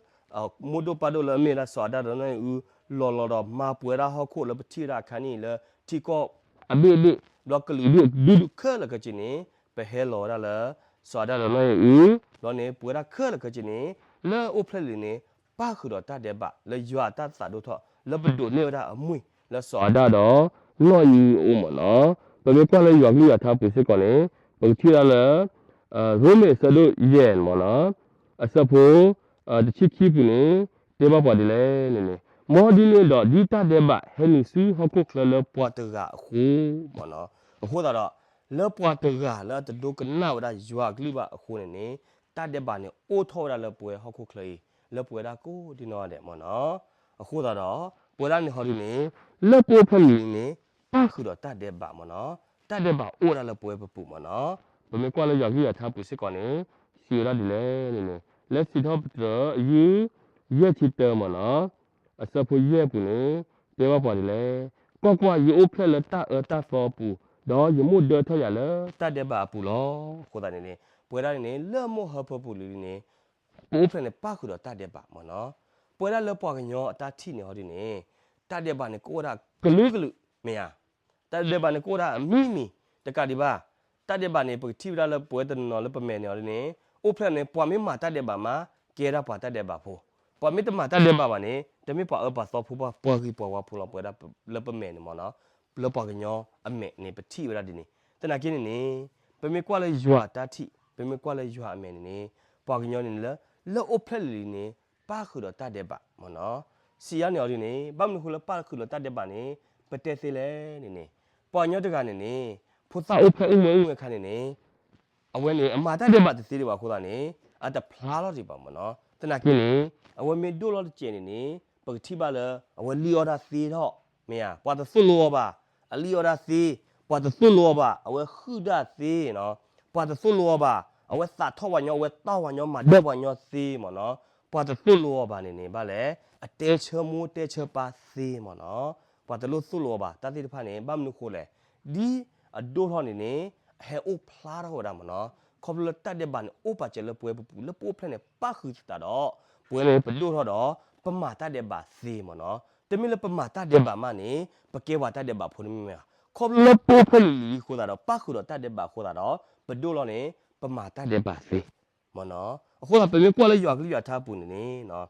မိၢ်ဒိၣ်ပၢ်ဒိၣ်လၢအမ့ၢ်ဝဲဒၣ်စီၤအၤဒၣ်ဒီးနီၢ်အံၣ်အု လီၤလီၤဒီးမၤပှဲၤဝဲဒၣ်ဟီၣ်ခိၣ်လၢပထံၣ်ဝဲဒၣ်အခါန့ၣ်လၢထံကီၢ်အဘ့ၣ်အဘ့ၣ် ဒီးကလုာ်ဒူၣ်ဒူၣ်ခဲလၢာ်ခဲဆ့န့ၣ် ပဟဲလီၤဝဲဒၣ်လၢ စီၤအၤဒၣ်ဒီးနီၢ်အံၣ်အု ဒီးန့ၣ် ပဝဲဒၣ်ခဲလၢာ်ခဲဆ့န့ၣ် လၢအိၣ်ဖျဲၣ်လံန့ၣ် ပၣ်ဃုာ်ဒီးတၢ်ဒဲးဘးလၢယွၤအတၢ်သးဒိၣ်ထီၣ် လၢပဒိးန့ၢ်ဝဲဒၣ်အမုၢ်လၢစီၤအၤဒၣ်ဒီးနီၢ်အံၣ်အုအအိၣ်မ့ၢ်နီၤ. ပမ့ၢ်ကွၢ်လၢယွၤကလုၢ်ယွၤထါပူၤစ့ၢ်ကီးန့ၣ် ပကထံၣ်ဝဲဒၣ်လၢ ရိမ့ၤအဆၢဒိၣ်ယဲၢ်မ့ၢ်နီၤ အဆၢဖိ တဆံခံပူၤန့ၣ် တဲဘၣ်ပှၤဒ်လဲၣ်န့ၣ်န့ၣ် မ်ဒ်န့ၣ်ဒီး ဒ်တၢ်ဒဲးဘးဟဲနုာ်ဆူဟီၣ်ခိၣ်ချၢလၢပှၤတဂၤအဃိမ့ၢ်နီၤ. အဃိသတးဒီး လၢပှၤတဂၤလၢအတဒိကနၣ်ဝဲဒၣ်ယွၤကလုၢ်ဘၣ်အဃိန့ၣ်န့ၣ် တၢ်ဒဲးဘးန့ၣ်အိၣ်ထီၣ်ဝဲဒၣ်လၢပဝဲဟီၣ်ခိၣ်ချၢအံၤ လၢပဝဲဒၣ်ကိးဒံနီၢ်ဂၤဒဲးမ့ၢ်နီၤ. အဃိသတးဒီး ပဝဲဒၣ်န့ၣ်ဟီဒ်န့ၣ် လၢပအိၣ်ဖျဲၣ်လံန့ၣ် ပၣ်ဃုာ်ဒီးတၢ်ဒဲးဘးမ့ၢ်နီၤ. တၢ်ဒဲးဘးအိၣ်ဝဲဒၣ်လၢပဝဲပပူၤမ့ၢ်နီၤ. ပမ့ၢ်ကွၢ်လၢယွၤကလုၢ်ယွၤထါပူၤစ့ၢ်ကီးန့ၣ် စံးဝဲဒၣ်ဒ်လဲၣ်န့ၣ်န့ၣ် လၢစံးထီၣ်ပတြၢၤ ယုၢ် ယဲၢ်ဆံတၢမ့ၢ်နီၤ အဆၢဖိယဲၢ်ပူၤန့ၣ် တဲဘၣ်ပှၤဒ်လဲၣ်, ကွၢ်ကွၢ်, ယအိၣ်ဖျဲၣ်လၢတၢ်အၢတၢ်သီအပူၤ, ဒီးယမိၢ်ဒၢထီၣ်ယၤလၢတၢ်ဒဲးဘးအပူၤလီၤ. အဃိသတးန့ၣ်န့ၣ် ပဝဲဒၣ်န့ၣ်န့ၣ် လၢမိၢ်ဟၢဖၢပူၤလံန့ၣ် ပအိၣ်ဖျဲၣ်န့ၣ် ပၣ်ဃုာ်ဒီးတၢ်ဒဲးဘးမ့ၢ်နီၤ. ပဝဲဒၣ်လၢပှၤကညီအတၢ်ထံၣ်န့ၣ်ဟီဒ်န့ၣ် တၢ်ဒဲးဘးန့ၣ် ကအိၣ်ဝဲဒၣ်ကလုာ်ကလုာ် မ့ၢ်ဧါ. တၢ်ဒဲးဘးန့ၣ် ကအိၣ်ဝဲဒၣ်အမံၤမံၤ တကးဒံးဘၣ် တၢ်ဒဲးဘးန့ၣ် ပကထံၣ်ဝဲဒၣ်လၢပဝဲတနီၤနီၤလၢပမဲာ်န့ၣ်အီၤဒ်န့ၣ် အိၣ်ဖျဲၣ်န့ၣ် ပှၤမ့ၢ်မၤတၢ်ဒဲးဘးမး ကဲဒၣ်ပှၤတၢ်ဒဲးဘးဖိ, ပှၤမ့ၢ်တမၤတၢ်ဒဲးဘးဘၣ်န့ၣ် တမ့ၢ်ပှၤအၢပှၤသီဖိ ပှၤဂ့ၤပှၤဝါဖိလီၤ. ပဝဲဒၣ်လၢပမဲာ်န့ၣ်မ့ၢ်နီၤ လၢပှၤကညီအမဲာ်န့ၣ် ပထံၣ်ဝဲဒၣ်ဒ်န့ၣ်. သနာ်က့န့ၣ်န့ၣ် ပမ့ၢ်ကွၢ်လၢယွၤအတၢ်ထံၣ် ပမ့ၢ်ကွၢ်လၢယွၤအမဲာ်န့ၣ်န့ၣ် ပှၤကညီန့ၣ်လၢ လၢအိၣ်ဖျဲၣ်လံန့ၣ် ပၣ်ဃုာ်ဒီးတၢ်ဒဲးဘးမ့ၢ်နီၤ. စံးယါန့ၣ်အီၤဒ်န့ၣ် ဘၣ်မနုၤဃိလၢပၣ်ဃုာ်ဒီးတၢ်ဒဲးဘးန့ၣ် ပတဲသ့လဲၣ်န့ၣ်န့ၣ် ပှၤကညီတဂၤန့ၣ်န့ၣ် ဖိသၣ်အိၣ်ဖျဲၣ်အိၣ်မူအိၣ်ဂဲၤအခါန့ၣ်န့ၣ် အဝဲန့ၣ် အမၤတၢ်ဒဲးဘးတသ့ဒံးဘၣ်အဃိသတးန့ၣ် အတဖျါလီၤဒံးဘၣ်မ့ၢ်နီၤ. သနာ်က့န့ၣ် အဝဲမ့ၢ်ဒိၣ်လီၤတစဲးန့ၣ်န့ၣ် ပကထံၣ်ဘၣ်လၢ အဝဲလံၣ်အီၣ်တၢ်သ့ထီၣ် မ့ၢ်ဧါ. ပှၤတသိၣ်လိအီၤဘၣ် အလံၣ်အီၣ်တၢ်သ့, ပှၤတသိၣ်လိအီၤဘၣ် အဝဲဟုၣ်တၢ်သ့နီၤ, ပှၤတသိၣ်လိအီၤဘၣ် အဝဲသးထီၣ်ပှၤညီ အဝဲတီၢ်ပှၤညီ မၤဒၢပှၤညီသ့မ့ၢ်နီၤ. ပှၤတသိၣ်လိအီၤဘၣ်န့ၣ်န့ၣ် ဘၣ်လဲၣ် အတဲဆၢမိၢ်တဲဆၢပၢ်သ့မ့ၢ်နီၤ. ပှၤတလိၣ်သိၣ်လိအီၤဘၣ် တၢ်သ့ၣ်တဖၣ်န့ၣ် ဘၣ်မနုၤဃိလဲၣ် ဒ်အဒိၣ်ထီၣ်န့ၣ်န့ၣ် အဟဲအိၣ်ဖျါထီၣ်ဝဲဒၣ်မ့ၢ်နီၤ. ခီဖျိလၢတၢ်ဒဲးဘးန့ၣ် အိၣ်ပာ်စၢၤလၢပဝဲပပူၤ လၢပအိၣ်ဖျဲၣ်န့ၣ် ပၣ်ဃုာ်သတးဒီး ပဝဲန့ၣ် ပဒိၣ်ထီၣ်ဒီး ပမၤတၢ်ဒဲးဘးသ့မ့ၢ်နီၤ. တမ့ၢ်လၢပမၤတၢ်ဒဲးဘးမးန့ၣ် ပကဲပှၤတၢ်ဒဲးဘးဖိတမ့ၢ်ဘၣ်. ခီဖျိလၢပအိၣ်ဖျဲၣ်လံလံအဃိသတးဒီး ပၣ်ဃုာ်ဒီးတၢ်ဒဲးဘးအဃိသတးဒီး ပဒိၣ်လီၤန့ၣ် ပမၤတၢ်ဒဲးဘးသ့ မ့ၢ်နီၤ. အဃိသတး ပမ့ၢ်ကွၢ်လၢယွၤကလုၢ်ယွၤထါပူၤန့ၣ်န့ၣ်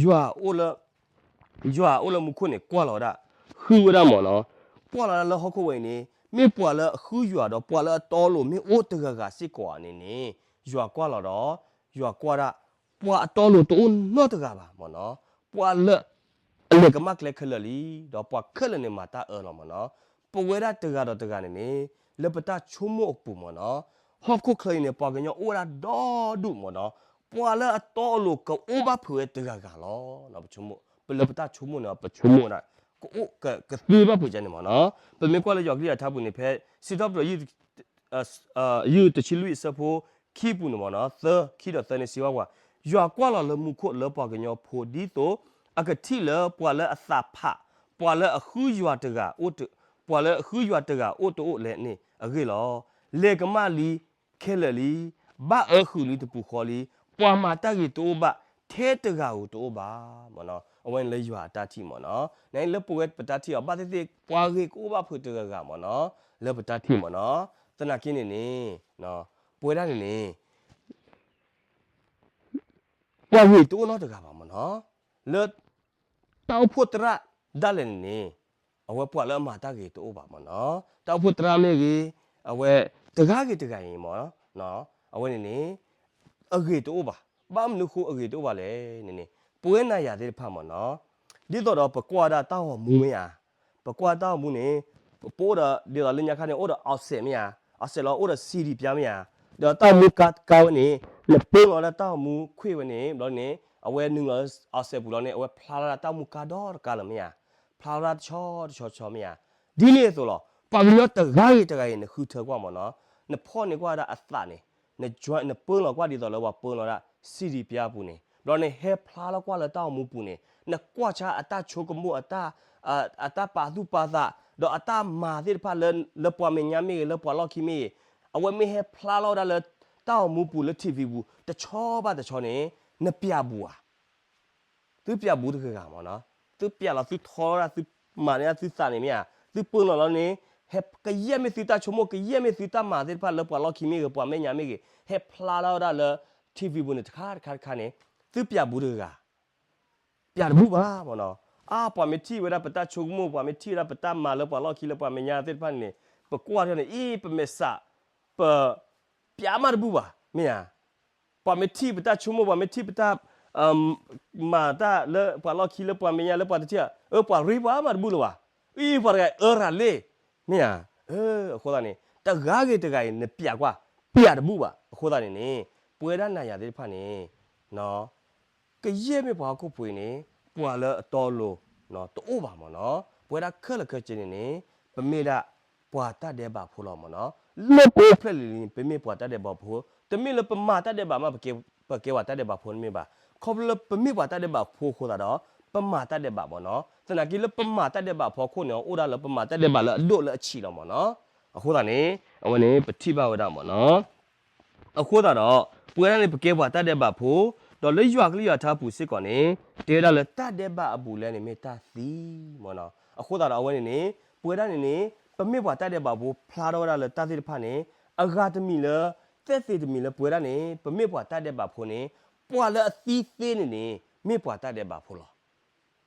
ယွၤအိၣ်လၢ ယွၤအိၣ်လၢမူခိၣ်န့ၣ် ကွၢ်လီၤဝဲဒၣ် ဃုဝဲဒၣ်မ့ၢ်နီၤ. ကွၢ်လီၤဒၣ်လၢဟီၣ်ခိၣ်ဝဲအံၤန့ၣ် မ့ၢ်ပှၤလၢအဃုယွၤဒီး ပှၤလၢအတီအလိၤမ့ၢ်အိၣ်တဂၤဂၤစ့ၢ်ကီးဧါန့ၣ်န့ၣ် ယွၤကွၢ်လီၤဒီး ယွၤကွၢ်ဒၣ် ပှၤအတီအလိၤတအိၣ်နီတဂၤဘၣ်မ့ၢ်နီၤ. ပှၤလၢ အလဲၤကမၣ်ကျဲခဲလၢာ်လံ ဒီးပှၤခဲလၢာ်န့ၣ်မၤတၢ်အၢလီၤမ့ၢ်နီၤ. ပဝဲဒၣ်တဂၤဒီးတဂၤန့ၣ်န့ၣ် လၢပတၢ်ဆိကမိၣ်အပူၤမ့ၢ်နီၤ ဟီၣ်ခိၣ်ချၢအံၤန့ၣ် ပှၤကညီအိၣ်ဝဲဒၣ်ဒီဒူၣ်မ့ၢ်နီၤ, ပှၤလၢအတီအလိၤကအိၣ်ဘၣ်ဖုးဝဲတဂၤဂၤလီၤ. ပဆိကမိၣ် ပလၢပတၢ်ဆိကမိၣ်န့ၣ် ပဆိကမိၣ်ဝဲဒၣ် ကအိၣ် ကသ့ဘၣ်ဖုးကန့ၣ်မ့ၢ်နီၤ. ပမ့ၢ်ကွၢ်လၢယွၤကလုၢ်ယွၤထါပူၤန့ၣ် ဖဲစံးထီၣ်ပတြၢၤ ယုၢ်တဆံလွံၢ်အဆၢဖိခံပူၤန့ၣ်မ့ၢ်နီၤ သၢ ခံဒီးသၢန့ၣ် စံးဘၣ်ပှၤ, ယွၤကွၢ်လီၤလၢမူခိၣ်လၢပှၤကညီဖိ ဒ်သိးအကထံၣ်လၢပှၤလၢအသးဖး, ပှၤလၢအဃုယွၤတဂၤအိၣ်တ ပှၤလၢအဃုယွၤတဂၤအိၣ်တအိၣ်လဲၣ်န့ၣ်အဂ့ၢ်လီၤ. လဲၤကမၣ်လံခဲလၢာ်လံ, ဘၣ်အၢဃုာ်လံတပူၤဃီလံ, ပှၤမၤတၢ်ဂ့ၤတအိၣ်ဘၣ်, ထဲတဂၤဧိၤတအိၣ်ဘၣ်မ့ၢ်နီၤ. အဝဲန့ၣ်လၢယွၤအတၢ်ထံၣ်မ့ၢ်နီၤ. နလၢပဝဲပတၢ်ထံၣ်အီၤ ဘၣ်သ့ၣ်သ့ၣ် ပှၤဂ့ၤကအိၣ်ဘၣ်ဖုးတဂၤဂၤမ့ၢ်နီၤ, လၢပတၢ်ထံၣ်မ့ၢ်နီၤ. သနာ်က့န့ၣ်န့ၣ် ပဝဲဒၣ်န့ၣ်န့ၣ် ပှၤဂ့ၤတအိၣ်နီတဂၤဘၣ်မ့ၢ်နီၤ. လၢ တၢ်အိၣ်ဖှိၣ်သရၣ်ဒၣ်လဲာ်န့ၣ်န့ၣ် အဝဲပှၤလၢအမၤတၢ်ဂ့ၤတအိၣ်ဘၣ်မ့ၢ်နီၤ. တၢ်အိၣ်ဖှိၣ်သရၣ်မ့ၢ်ဂ့ၤ, အဝဲတဂၤဂ့ၤတဂၤအံၤမ့ၢ်နီၤ, အဝဲန့ၣ်န့ၣ် အဂ့ၤတအိၣ်ဘၣ်. ဘၣ်မနုၤဃိအဂ့ၤတအိၣ်ဘၣ်လဲၣ်န့ၣ်န့ၣ် ပဝဲနၤယၤသ့ၣ်တဖၣ်မ့ၢ်နီၤ, ဒ်သိးဒီးပကွၢ်ဒၣ်တၢ်ဂီၤမူမ့ၢ်ဧါ, ပကွၢ်တၢ်ဂီၤမူန့ၣ် ပအိၣ်ဒီး ဒ်သိးလၢညါခါန့ၣ် အိၣ်ဒီး offset မ့ၢ်ဧါ, offset လီၤ အိၣ်ဒီး CD ပျါမ့ၢ်ဧါ, ဒီးတၢ်ဂီၤမူကါကါဝဲန့ၣ် နပၢလီၤဒၣ်တၢ်ဂီၤမူခွံဝဲန့ၣ် ဘျီန့ၣ် အဝဲနုာ်လီၤ offset ပူၤလီၤန့ၣ် အဝဲဖျါလီၤဒၣ်တၢ်ဂီၤမူကါဒီတကါလၢၤမ့ၢ်ဧါ, ဖျါလီၤဒၣ်တဆီတဆီဆီမ့ၢ်ဧါ. ဒ်န့ၣ်အသိးလီၤ ပှၤကညီတဂၤဂ့ၤတဂၤအံၤ နဃုထၢကွၢ်မ့ၢ်နီၤ, နဖီၣ်န့ၢ်ကွၢ်ဒၣ်အသးန့ၣ်, န join နပၢလီၤကွၢ်ဒ်သိးလၢပှၤပၢလီၤဒၣ် CD ပျါပူၤန့ၣ် ဘျီန့ၣ် ဟဲဖျါလီၤကွၢ်လၢတၢ်ဂီၤမူပူၤန့ၣ် နကွၢ်ဆါအတၢ်ဆိကမိၣ် အတၢ်ပာ်သူၣ်ပာ်သး ဒီးအတၢ်မၤသ့ၣ်တဖၣ်လၢ လၢပှၤမဲာ်ညါမ့ၢ်ဂ့ၤ လၢပှၤလီၢ်ခံမ့ၢ်ဂ့ၤ, အဝဲမ့ၢ်ဟဲဖျါလီၤဝဲဒၣ်လၢ တၢ်ဂီၤမူပူၤလၢ ထံၣ်ဝံၤ ပူၤ တဆီဘၣ်တဆီန့ၣ် နပျးဘူးဧါ. သုပျးဘူးတဂၤဂၤမ့ၢ်နီၤ, သုပျးလီၤသုထီလီၤဒၣ် သုမၤန့ၢ်ဒၣ်သုသးန့ၣ်မ့ၢ်ဧါ, သုပၢလီၤလီၤန့ၣ် ဟဲကယဲၢ်မ့ၢ်သုတၢ်ဆိကမိၣ် ကယဲၢ်မ့ၢ်သုတၢ်မၤသ့ၣ်တဖၣ်လၢပှၤလီၢ်ခံမ့ၢ်ဂ့ၤ ပှၤမဲာ်ညါမ့ၢ်ဂ့ၤ ဟဲဖျါလီၤဝဲဒၣ်လၢ ထံၣ်ဝံၤ ပူၤန့ၣ် တခါတခါတခါန့ၣ် သုပျးဘူးတဂၤဂၤ ပျးတဘူးဘၣ်မ့ၢ်နီၤ. အါ ပှၤမ့ၢ်ထံၣ်ဝဲဒၣ်ပတၢ်ဆိကမိၣ် ပှၤမ့ၢ်ထံၣ်ဝဲဒၣ်ပတၢ်မၤလၢပှၤလီၢ်ခံလၢပှၤမဲာ်ညါသ့ၣ်တဖၣ်န့ၣ် ပကွၢ်ထီၣ်န့ၣ် အံၤ ပမဲာ်ဆှး ပ ပျးမးတဘူးဘၣ် မ့ၢ်ဧါ. ပှၤမ့ၢ်ထံၣ်ပတၢ်ဆိကမိၣ် ပှၤမ့ၢ်ထံၣ်ပတၢ် မၤတၢ်လၢပှၤလီၢ်ခံလၢပှၤမဲာ်ညါလၢပှၤတထံၣ် အၢ ပှၤရ့ပှၤမးတဘူးလၢၤဘၣ်. အံၤ ပှၤတဂၤအၢရၤလ့ၣ် မ့ၢ်ဧါ. အဃိသတးန့ၣ် တဂၤဂ့ၤတဂၤအံၤ နပျးကွၢ် ပျးတဘူးဘၣ်. အဃိသတးန့ၣ်န့ၣ် ပဝဲဒၣ်နၤယၤသ့ၣ်တဖၣ်န့ၣ် ကယဲၢ်မ့ၢ်ပှၤဟီၣ်ခိၣ်ဖိအံၤန့ၣ် ပှၤလၢအတီအလိၤ တအိၣ်ဘၣ်မ့ၢ်နီၤ. ပဝဲဒၣ်ခဲလၢာ်ခဲဆ့န့ၣ်န့ၣ် ပမ့ၢ်ဒၣ်ပှၤတၢ်ဒဲးဘးဖိလီၤမ့ၢ်နီၤ. လၢပအိၣ်ဖျဲၣ်လံၤလံၤန့ၣ် ပမ့ၢ်ပှၤတၢ်ဒဲးဘးဖိ, တမ့ၢ်လၢပမၤတၢ်ဒဲးဘးမး ပကဲပှၤတၢ်ဒဲးဘးဖိတမ့ၢ်ဘၣ်. ခီဖျိလၢပမ့ၢ်ပှၤတၢ်ဒဲးဘးဖိအဃိသတးဒီး ပမၤတၢ်ဒဲးဘးမ့ၢ်နီၤ. သနာ်က့လၢပမၤတၢ်ဒဲးဘးဖိအခိၣ်န့ၣ် အိၣ်ဒၣ်လၢပမၤတၢ်ဒဲးဘးလၢအဒိၣ်လၢအဆံးလီၤမ့ၢ်နီၤ. အဃိသတးန့ၣ် အဝဲန့ၣ်ပထံၣ်ဘၣ်ဝဲဒၣ်မ့ၢ်နီၤ. အဃိသတးဒီး ပဝဲဒၣ်န့ၣ် ပကဲပှၤတၢ်ဒဲးဘးဖိ, ဒီးလၢယွၤကလုၢ်ယွၤထါပူၤစ့ၢ်ကီးန့ၣ် တဲဝဲဒၣ်လၢတၢ်ဒဲးဘးအဘူးအလဲန့ၣ်မ့ၢ်တၢ်သံမ့ၢ်နီၤ. အဃိသတးဒီးအဝဲန့ၣ်န့ၣ် ပဝဲဒၣ်န့ၣ်န့ၣ် ပမ့ၢ်ပှၤတၢ်ဒဲးဘးဖိဖျါထီၣ်ဝဲဒၣ်လၢတၢ်သ့ၣ်တဖၣ်န့ၣ် အဂၤတမံၤလၢ သဲသ့ၣ်တမံၤလၢပဝဲဒၣ်န့ၣ် ပမ့ၢ်ပှၤတၢ်ဒဲးဘးဖိန့ၣ် ပှၤလၢအသံသ့န့ၣ်န့ၣ် မ့ၢ်ပှၤတၢ်ဒဲးဘးဖိလီၤ.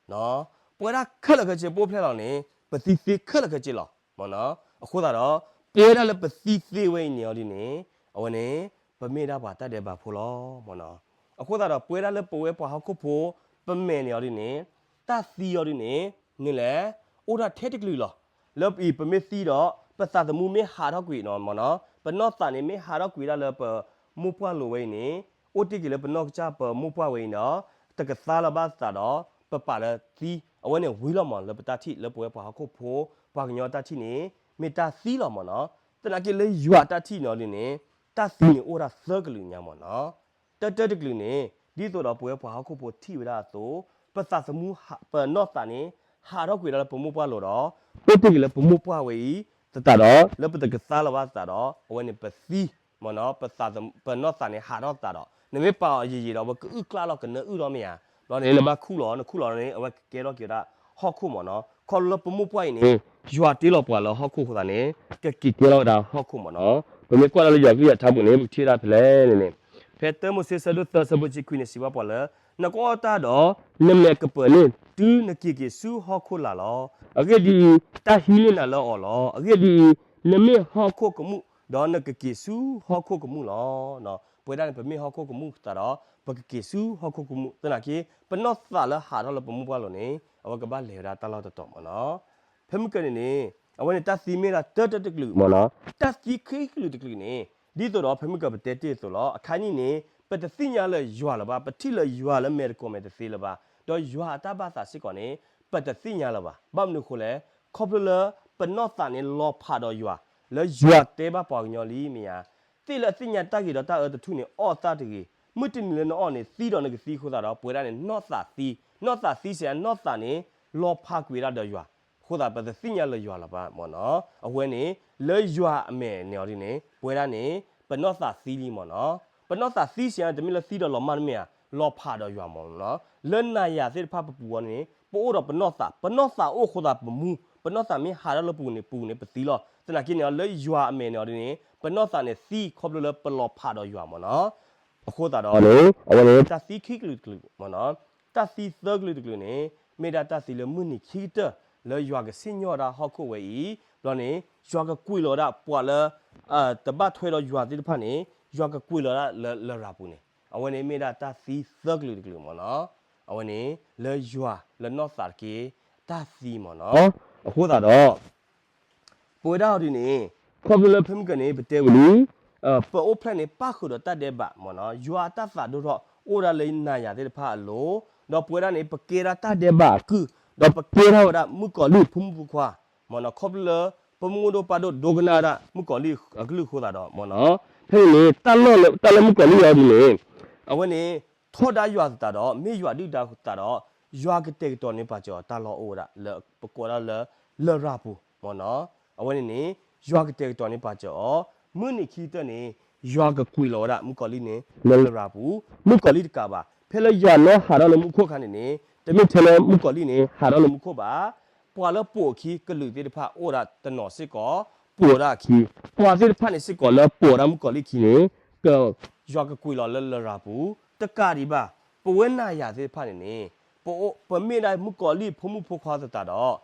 ပဝဲဒၣ်ခဲလၢာ်ခဲဆ့ပအိၣ်ဖျဲၣ်လီၤန့ၣ် ပသံသ့ခဲလၢာ်ခဲဆ့လီၤမ့ၢ်နီၤ. အဃိသတးဒီး ပဝဲဒၣ်လၢပသံသ့ဝဲအံၤန့ၣ်အီၤဒ်န့ၣ် အဝဲန့ၣ် ပမ့ၢ်ဒၣ်ပှၤတၢ်ဒဲးဘးဖိလီၤမ့ၢ်နီၤ. အဃိသတးဒီး ပဝဲဒၣ်လၢပဝဲပှၤဟီၣ်ခိၣ်ဖိ ပမဲာ်န့ၣ်အီၤဒ်န့ၣ် တၢ်သံအီၤဒ်န့ၣ် နုၤလဲၣ် အိၣ်ဒၣ်ထဲတကလုာ်လီၤ. လၢအံၤပမ့ၢ်သံဒီး ပသးသမူမ့ၢ်ဟးထီၣ်ကွံာ်နီၤမ့ၢ်နီၤ ပနီၢ်သးန့ၣ်မ့ၢ်ဟးထီၣ်ကွံာ်ဒၣ်လၢပမိၢ်ပှၢ်လိၤဝဲအံၤန့ၣ် အိၣ်တ့ၢ်က့ၤလၢပနီၢ်ကစၢ်ပမိၢ်ပှၢ်ဝဲအံၤဒီး တကသါလၢၤဘၣ်သးဒီး ပပာ်လၢသံ အဝဲန့ၣ်ဝံၤလီၤမ့ၢ် လၢပတၢ်ထံၣ်လၢပဝဲပှၤဟီၣ်ခိၣ်ဖိ ပှၤကညီတၢ်ထံၣ်န့ၣ် မ့ၢ်တၢ်သံလီၤမ့ၢ်နီၤ. သနာ်က့လၢယွၤတၢ်ထံၣ်န့ၣ်အီၤဒ်န့ၣ် တၢ်သံန့ၣ်အိၣ်ဒၣ်သၢကလုာ်ညါမ့ၢ်နီၤ. တၢတၢတကလုာ်န့ၣ် ဒ်သိးဒီးပဝဲပှၤဟီၣ်ခိၣ်ဖိထံၣ်ဝဲဒၣ်အသိး ပသးသမူ ပနီၢ်သးန့ၣ် ဟးထီၣ်ကွံာ်ဒၣ်လၢပမိၢ်ပှၢ်လိၤဒီး အိၣ်တ့ၢ်က့ၤလၢပမိၢ်ပှၢ်ဝဲအံၤ သတးဒီး လၢပတကသါလၢၤဘၣ်သတးဒီး အဝဲန့ၣ်ပသံ မ့ၢ်နီၤ ပနီၢ်သးန့ၣ်ဟးထီၣ်သးဒီး နမ့ၢ်ပာ်အီၤယံာ်ယံာ်ဒီး အဝဲကအုၣ်ကျၣ်လီၤကနၢအုၣ်လီၤမ့ၢ်ဧါ. ဘျီန့ၣ် နဘၣ်ခူၣ်လီၤ နခူၣ်လီၤန့ၣ် အဝဲကကဲထီၣ်က့ၤဝဲဒၣ်ဟီၣ်ခိၣ်မ့ၢ်နီၤ. ခီဖျိလၢပမိၢ်ပှၢ်အံၤန့ၣ် ယွၤတ့လီၤပှၤလၢဟီၣ်ခိၣ်အဃိသတးန့ၣ် ကက့ၤကဲထီၣ်ဝဲဒၣ်ဟီၣ်ခိၣ်မ့ၢ်နီၤ. ပမ့ၢ်ကွၢ်လၢယွၤကလုၢ်ယွၤထါပူၤန့ၣ် ပကထံၣ်ဝဲဒၣ်ဖဲလဲၣ်န့ၣ်န့ၣ် ဖဲတၢမိၤၡ့ဆၢဒိၣ်သၢဆၢဖိဆံခွံန့ၣ် စံးဘၣ်ပှၤလၢ နကအီၣ်တၢ်ဒီး နမဲာ်ကပၢၤန့ၣ် တုၤနက့ၤက့ၤဆူဟီၣ်ခိၣ်လာ်လီၤ. အဂ့ၢ်ဒ်အံၤ, တၢ်ဟံးန့ၢ်နၤလၢအီၤလီၤ. အဂ့ၢ်ဒ်အံၤ, နမ့ၢ်ဟီၣ်ခိၣ်ကမူၣ်, ဒီးနကက့ၤဆူဟီၣ်ခိၣ်ကမူၣ်လီၤ. ပဝဲဒၣ်န့ၣ် ပမ့ၢ်ဟီၣ်ခိၣ်ကမူၣ်သတးဒီး ပကက့ၤဆူဟီၣ်ခိၣ်ကမူၣ်. သနာ်က့ ပနီၢ်သးလၢဟးထီၣ်လၢပမိၢ်ပှၢ်လိၤန့ၣ် အဝဲကဘၣ်လဲၤဝဲဒၣ်တၢ်လီၢ်တတီၤမ့ၢ်နီၤ. ဖဲမုၢ်ကၢန့ၣ်န့ၣ် အဝဲန့ၣ်တၢ်သံမ့ၢ်ဒၣ်တၢတၢတကလုာ်မ့ၢ်နီၤ. တၢ်သံခံကလုာ်တကလုာ်န့ၣ် ဒ်သိးဒီးဖဲမုၢ်ကပတဲတ့ၢ်အသိးလီၤ. အခါနံၣ်န့ၣ် ပတသ့ၣ်ညါလၢၤယွၤလၢၤဘၣ်, ပထံၣ်လၢၤယွၤလၢမဲာ်တကိးမဲာ်တသ့လၢၤဘၣ်, ဒီးယွၤအတၢ်ဘၣ်သးစ့ၢ်ကီးန့ၣ် ပတသ့ၣ်ညါလၢၤဘၣ်. ဘၣ်မနုၤအဃိလဲၣ်, ခီဖျိလၢပနီၢ်သးန့ၣ်လီၤဖးဒီးယွၤ, လၢယွၤတဲဘၣ်ပှၤကညီလံမ့ၢ်ဧါ. သ့ၣ်လၢအသ့ၣ်ညါတၢ်ဂ့ၤဒီးတၢ်အၢတထူၣ်န့ၣ် အီၣ်သၣ်တဂ့ၤ, မုၢ်တနံၤလၢနအီၣ်န့ၣ် သံဒီးနကသံအဃိသတးဒီး ပဝဲဒၣ်န့ၣ် နီၢ်သးသံ, နီၢ်သးသံစ့ၢ် နီၢ်သးန့ၣ် လီၤဖးကွံာ်ဝဲဒၣ်ဒီးယွၤ, အဃိသတး ပတသ့ၣ်ညါလၢၤယွၤလၢၤဘၣ်မ့ၢ်နီၤ. အဝဲန့ၣ် လၢယွၤအမဲာ်န့ၣ်အီၤဒ်န့ၣ် ပဝဲဒၣ်န့ၣ် ပနီၢ်သးသံလံမ့ၢ်နီၤ. ပနီၢ်သးသံစ့ၢ်န့ၣ် တမ့ၢ်လၢသံဒီးလီၤမၢ်တမ့ၢ်ဧါ, လီၤဖးဒီးယွၤမ့ၢ်နီၤ. လၢနၤယၤသ့ၣ်တဖၣ်ပပူၤအီၤန့ၣ် ပအိၣ်ဒီးပနီၢ်သး, ပနီၢ်သးအိၣ်အဃိသတးပမူ, ပနီၢ်သးမ့ၢ်ဟးထီၣ်လၢပူၤန့ၣ် ပူၤန့ၣ်ပသံလီၤ. သနာ်က့န့ၣ် လၢယွၤအမဲာ်န့ၣ်အီၤဒ်န့ၣ် ပနီၢ်သးန့ၣ်သံခီဖျိလၢပလီၤဖးဒီးယွၤမ့ၢ်နီၤ. အဃိသတးဒီးန့ၣ် အဝဲန့ၣ်တၢ်သံခံကလုာ်တကလုာ်မ့ၢ်နီၤ. တၢ်သံသၢကလုာ်တကလုာ်န့ၣ် မ့ၢ်ဒၣ်တၢ်သံလၢမုၢ်နံၤခံကတၢၢ် လၢယွၤကစံၣ်ညီၣ်ဒၣ်ဟီၣ်ခိၣ်ဝဲအံၤ, ဘျီန့ၣ် ယွၤကကွံာ်လီၤဝဲဒၣ်ပှၤလၢ တဘၣ်ထွဲဒီးယွၤသ့ၣ်တဖၣ်န့ၣ် ယွၤကကွံာ်လီၤဒၣ်လၢလရာ်ပူၤန့ၣ်, အဝဲန့ၣ်မ့ၢ်ဒၣ်တၢ်သံသၢကလုာ်တကလုာ်မ့ၢ်နီၤ. အဝဲန့ၣ် လၢယွၤလၢနီၢ်သးတက့ၢ် တၢ်သံမ့ၢ်နီၤ. အဃိသတးဒီး ပဝဲဒၣ်အီၤဒ်န့ၣ် ခီဖျိလၢဖဲမုၢ်ကန့ၣ် ပတဲဝံၤလံ ပအိၣ်ဖျဲၣ်န့ၣ် ပၣ်ဃုာ်ဒီးတၢ်ဒဲးဘးမ့ၢ်နီၤ. ယွၤအတၢ်သးဒိၣ်ထီၣ်အိၣ်ဒၣ်လၢနၤယၤသ့ၣ်တဖၣ်အလိၤ, ဒီးပဝဲဒၣ်န့ၣ် ပကဲဒၣ်တၢ်ဒဲးဘးအကုၢ်, ဒီးပကဲထီၣ်ဝဲဒၣ်မုၣ်ကီၤလံၢ်ဖိမုၣ်ဖိခွါမ့ၢ်နီၤ. ခီဖျိလၢ ပမိၢ်ဒိၣ်ပၢ်ဒိၣ်ဒိကနၣ်ဝဲဒၣ် မုၣ်ကီၤလံၢ်အကလုၢ်အဃိသတးဒီးမ့ၢ်နီၤ. ဖဲန့ၣ်န့ၣ် တၢ်လီၢ်လၢ တၢ်လၢမုၣ်ကီၤလံၢ်အီၤဒ်န့ၣ် အဝဲန့ၣ် ထီဒါယွၤသတးဒီး မ့ၢ်ယွၤဒုၣ်ဒါသတးဒီး ယွၤကတဲာ်ကတီၤန့ၢ်ပာ်စၢၤအီၤတၢ်လီၢ်အိၣ်ဝဲဒၣ်လၢ ပကိးဒၣ်လၢ လရာ်ပူၤမ့ၢ်နီၤ. အဝဲန့ၣ်န့ၣ် ယွၤကတဲာ်ကတီၤန့ၢ်ပာ်စၢၤအီၤ, မုၢ်နံၤခံကတၢၢ်န့ၣ် ယွၤကကွံာ်လီၤဝဲဒၣ်မုၣ်ကီၤလံၢ်န့ၣ် လၢလရာ်ပူၤ, မုၣ်ကီၤလံၢ်တကးဘၣ် ဖဲလၢယွၤနီၢ်ဟးထီၣ်လၢမူခိၣ်အခါန့ၣ်န့ၣ် တမ့ၢ်ထဲလၢမုၣ်ကီၤလံၢ်န့ၣ် ဟးထီၣ်လၢမူခိၣ်ဘၣ်, ပှၤလၢပိာ်အခံကလုာ်သ့ၣ်တဖၣ်အိၣ်ဒၣ်တနီၤစ့ၢ်ကီး ပိာ်ဝဲဒၣ်အခံ, ပှၤသ့ၣ်တဖၣ်န့ၣ်စ့ၢ်ကီးလၢပိာ်ဝဲဒၣ်မုၣ်ကီၤလံၢ်အခံန့ၣ် က ယွၤကကွံာ်လီၤလၢလရာ်ပူၤ, တကးဒံးဘၣ် ပဝဲနၤယၤသ့ၣ်တဖၣ်န့ၣ်န့ၣ် ပအိၣ် ပမ့ၢ်ဒၣ်မုၣ်ကီၤလံၢ်ဖိမုၣ်ဖိခွါသတးဒီး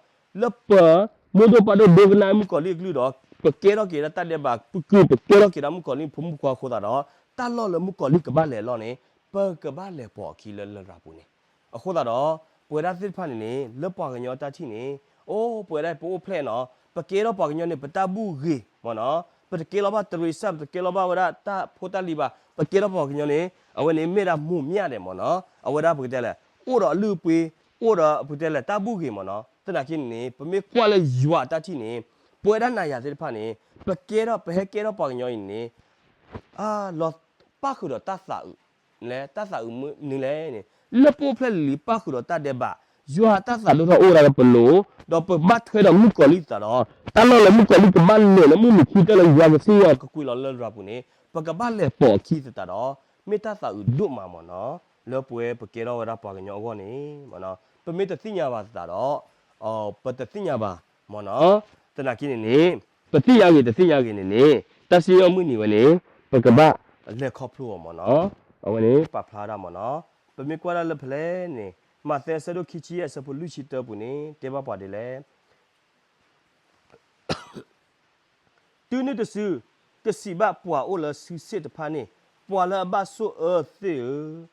လၢပမိၢ်ဒိၣ်ပၢ်ဒိၣ်ဒိကနၣ်မုၣ်ကီၤလံၢ်အကလုၢ်ဒီး ပကဲထီၣ်က့ၤဒၣ်တၢ်ဒဲးဘးပကုၢ် ပကဲထီၣ်က့ၤဒၣ်မုၣ်ကီၤလံၢ်ဖိမုၣ်ဖိခွါအဃိသတးဒီး တၢ်လီၢ်လၢမုၣ်ကီၤလံၢ်ကဘၣ်လဲၤအလီၢ်န့ၣ် ပကဘၣ်လဲၤပိာ်အခံလၢလရာ်ပူၤန့ၣ် အဃိသတးဒီး ပဝဲဒၣ်သ့ၣ်တဖၣ်န့ၣ်န့ၣ် လၢပှၤကညီတၢ်ထံၣ်န့ၣ် အိၣ် ပဝဲဒၣ်ပအိၣ်ဖျဲၣ်နီၤ ပကဲထီၣ်ပှၤကညီန့ၣ် ပတၢ်ဘူၣ်ဂ့ၤမ့ၢ်နီၤ, ပတကဲလီၤဘၣ်တရံးစၢ် ပတကဲလီၤဘၣ်ဝဲဒၣ်တၢ်ဖိတၢ်လံၤဘၣ်, ပကဲထီၣ်ပှၤကညီန့ၣ် အဝဲန့ၣ်မ့ၢ်ဒၣ်မိၢ်မၠၣ်ဒဲးမ့ၢ်နီၤ, အဝဲဒၣ်ပကတဲလဲၣ် အိၣ်ဒီးအလုၢ်အပှ့ၤ အိၣ်ဒီးပကတဲလဲၣ် တၢ်ဘူၣ်ဂ့ၤမ့ၢ်နီၤ, သနာ်က့န့ၣ်န့ၣ် ပမ့ၢ်ကွၢ်လၢယွၤအတၢ်ထံၣ်န့ၣ် ပဝဲဒၣ်နၤယၤသ့ၣ်တဖၣ်န့ၣ် ပကဲထီၣ် ပဟဲကဲထီၣ်ပှၤကညီအံၤန့ၣ် လီၤပၣ်ဃုာ်ဒီးတၢ်သးအုး လဲၣ် တၢ်သးအုးမနုၤလဲၣ်န့ၣ် လၢပအိၣ်ဖျဲၣ်လံၤလံၤပၣ်ဃုာ်ဒီးတၢ်ဒဲးဘး, ယွၤတၢ်သးဒိၣ်ထီၣ်အိၣ်ဝဲဒၣ်လၢပလိၤ, ဒီးပဘၣ်ထွဲဒီးမုၣ်ကီၤလံၢ်သတးဒီး တၢ်လီၢ်လၢမုၣ်ကီၤလံၢ်ကဘၣ်လဲၤလၢမုၢ်နံၤခံကတၢၢ်လၢယွၤကစံၣ်ညီၣ်ကကွံာ်လီၤလၢလရာ်ပူၤန့ၣ် ပကဘၣ်လဲၤပိာ်အခံသတးဒီး မ့ၢ်တၢ်သးအုးဒိၣ်မးမ့ၢ်နီၤ, လၢပဝဲပကဲထီၣ်ဝဲဒၣ်ပှၤကညီအဂီၢ်န့ၣ်မ့ၢ်နီၤ, ပမ့ၢ်တသ့ၣ်ညါဘၣ်သတးဒီး ပတသ့ၣ်ညါဘၣ်မ့ၢ်နီၤ, သနာ်က့န့ၣ်န့ၣ် ပသ့ၣ်ညါဂ့ၤတသ့ၣ်ညါဂ့ၤန့ၣ်န့ၣ် တၢ်စံၣ်ညီၣ်မုၢ်နံၤဝဲန့ၣ် ပကဘၣ်လဲၤခီဖျိအီၤမ့ၢ်နီၤ, အဝဲန့ၣ်ပာ်ဖျါဝဲဒၣ်မ့ၢ်နီၤ, ပမ့ၢ်ကွၢ်ဒၣ်လၢဖဲလဲၣ်န့ၣ် မးသဲအဆၢဒိၣ်ခံဆံယဲၢ်အဆၢဖိလွံၢ်ဆံတၢပူၤန့ၣ် တဲဘၣ်ပှၤဒ်လဲၣ် တုၤနုၤတစု ကစံးဘၣ်ပှၤအိၣ်လၢစုစ့ၣ်တဖၣ်န့ၣ်, ပှၤလၢအဘၣ်ဆိၣ်အၢသ့ၣ်ဧၢ,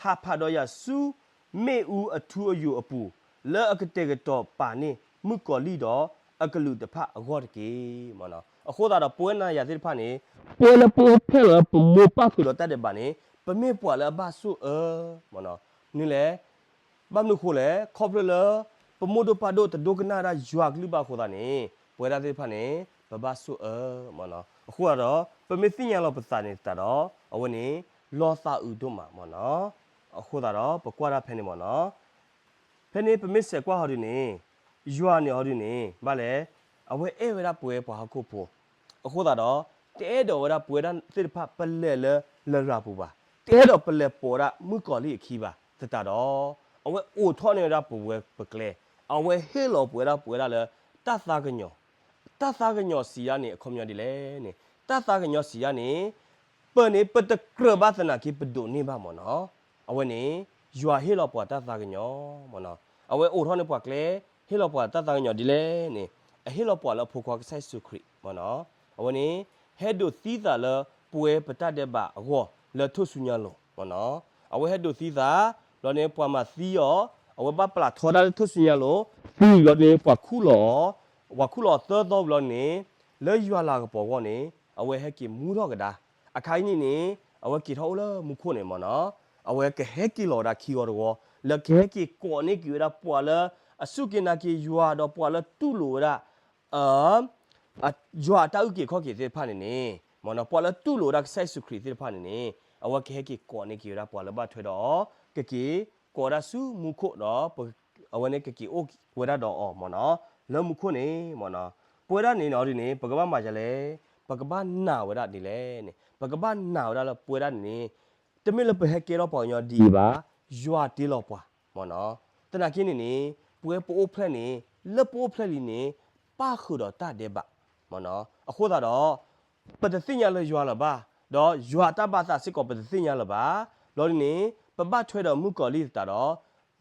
ဟးဖးဒီးယၤဆူမ့ၣ်အူအထူအယိာ်အပူၤ, လၢအကတဲာ်ကတီၤပာ်န့ၢ်မုၣ်ကီၤလံၢ်ဒီးအကလုာ်တဖၣ်အဂီၢ်တက့ၢ်. အဃိသတးဒီး ပဝဲနၤယၤသ့ၣ်တဖၣ်န့ၣ် ပဝဲလၢပအိၣ်ဖျဲၣ်လီၤလၢပမိၢ်ပၣ်ဃုာ်ဒီးတၢ်ဒဲးဘးန့ၣ် ပမ့ၢ်ပှၤလၢအဘၣ်ဆိၣ်အၢ မ့ၢ်လဲၣ် ဘၣ်မနုၤအဃိလဲၣ်, ခီဖျိလၢ ပမိၢ်ဒိၣ်ပၢ်ဒိၣ်တဒိကနၣ်ဒၣ်ယွၤကလုၢ်ဘၣ်အဃိသတးန့ၣ် ပဝဲဒၣ်သ့ၣ်တဖၣ်န့ၣ် ပဘၣ်ဆိၣ်အၢမ့ၢ်နီၤ. အဃိသတးဒီး ပမ့ၢ်သ့ၣ်ညါလီၤပသးန့ၣ်သတးဒီး အဝဲန့ၣ် လီၤသးအုးဒိၣ်မးမ့ၢ်နီၤ. အဃိသတးဒီး ပကွၢ်ဒၣ်ဖဲန့ၣ်မ့ၢ်နီၤ. ဖဲန့ၣ်ပမ့ၢ်စဲးကွၢ်ဟီဒုန့ၣ် ယွၤန့ၣ်ဟီဒုန့ၣ် ဘၣ်လဲၣ်, အဝဲအဲၣ်ဝဲဒၣ်ပဝဲပှၤဟီၣ်ခိၣ်ဖိ အဃိသတးဒီး တအဲၣ်ဒိးဝဲဒၣ်ပဝဲဒၣ်သ့ၣ်တဖၣ်ပလဲၤလၢလရာ်ပူၤဘၣ်, တအဲၣ်ဒိးပလဲၤပိာ်ဝဲဒၣ်မုၣ်ကီၤလံၢ်အခံဘၣ်သတးဒီး အဝဲအိးထီၣ်န့ၢ်ဝဲဒၣ်ပဝဲပကျဲ, အဝဲဟ့ၣ်လီၤပဝဲဒၣ်ပဝဲဒၣ်လၢ တၢ်သးကညီၤ, တၢ်သးကညီၤစံးယါန့ၣ် အခီပညီဒ်လဲၣ်န့ၣ်, တၢ်သးကညီၤစံးယါန့ၣ် ပန့ၣ်ပတကြၢးဘၣ်သနာ်က့ ပဒိးန့ၢ်ဘၣ်မ့ၢ်နီၤ. အဝဲန့ၣ် ယွၤဟ့ၣ်လီၤပှၤတၢ်သးကညီၤမ့ၢ်နီၤ. အဝဲအိးထီၣ်န့ၢ်ပှၤကျဲ, ဟ့ၣ်လီၤပှၤတၢ်သးကညီၤဒ်လဲၣ်န့ၣ်, အဟ့ၣ်လီၤပှၤလၢအဖိခွါကစၢ်ယ့ၣ်ၡူးခရံာ်မ့ၢ်နီၤ. အဝဲန့ၣ် ဟဲဒိးသံသးလၢပဝဲပတၢ်ဒဲးဘးအဂီၢ်လၢထူၣ်စုညါလိၤမ့ၢ်နီၤ. အဝဲဟဲဒိးသံသး, ဘျီန့ၣ် ပှၤမၤသံအီၤ, အဝဲဘၣ်ပျၢ်ထီဒၣ်လၢထူၣ်စုညါလိၤ, သံဘျီန့ၣ် ပှၤခူၣ်လီၤအီၤ, ပှၤခူၣ်လီၤအီၤသၢသီဘျီန့ၣ်, လၢယွၤလၤကပီၤအဂီၢ်န့ၣ် အဝဲဟဲက့ၤမူထီၣ်ကဒါ. အခါအံၤန့ၣ်န့ၣ် အဝဲက့ၤထီၣ်အိၣ်လၢမူခိၣ်န့ၣ်မ့ၢ်နီၤ, အဝဲကဟဲက့ၤလီၤဝဲဒၣ်ခံဂီၤတဂီၤ လၢကဟဲက့ၤကိးန့ၢ်က့ၤဝဲဒၣ်ပှၤလၢ အစူၢ်က့ၤနာ်က့ၤယွၤ ဒီးပှၤလၢတူၢ်လိာ်ဝဲဒၣ် ယွၤအတၢ်အုၣ်က့ၤခီၣ်က့ၤသ့ၣ်တဖၣ်န့ၣ်န့ၣ် မ့ၢ်နီၤ, ပှၤလၢတူၢ်လိာ်ဝဲဒၣ်ကစၢ်ယ့ၣ်ၡူးခရံာ်သ့ၣ်တဖၣ်န့ၣ်န့ၣ် အဝဲကဟဲက့ၤကိးန့ၢ်က့ၤဝဲဒၣ်ပှၤလၢဘၣ်ထွဲဒီးအီၤ ကက့ၤကိးဒၣ်ဆူမူခိၣ်ဒီး အဝဲန့ၣ်ကက့ၤအိၣ်ဝဲဒၣ်ဒီးအီၤမ့ၢ်နီၤ, လၢမူခိၣ်န့ၣ်မ့ၢ်နီၤ. ပဝဲဒၣ်န့ၣ်နီၤဒ်န့ၣ် ပကဘၣ်မၤဒ်လဲၣ်, ပကဘၣ်နာ်ဝဲဒၣ်ဒ်လဲၣ်န့ၣ် ပကဘၣ်နာ်ဝဲဒၣ်လၢပဝဲဒၣ်န့ၣ်န့ၣ် တမ့ၢ်လၢပဟဲကဲထီၣ်ပှၤကညီဒ်အံၤဘၣ်, ယွၤတ့လီၤပှၤမ့ၢ်နီၤ. သနာ်က့န့ၣ်န့ၣ် ပဝဲပအိၣ်ဖျဲၣ်န့ၣ် လၢပအိၣ်ဖျဲၣ်လံန့ၣ် ပၣ်ဃုာ်ဒီးတၢ်ဒဲးဘးမ့ၢ်နီၤ. အဃိသတးဒီး ပတသ့ၣ်ညါလၢယွၤလၢၤဘၣ်, ဒီးယွၤအတၢ်ဘၣ်သးစ့ၢ်ကီးပတသ့ၣ်ညါလၢၤဘၣ်. ဘျီဒ်န့ၣ် ပဘၣ်ထွဲဒီးမုၣ်ကီၤလံၢ်သတးဒီး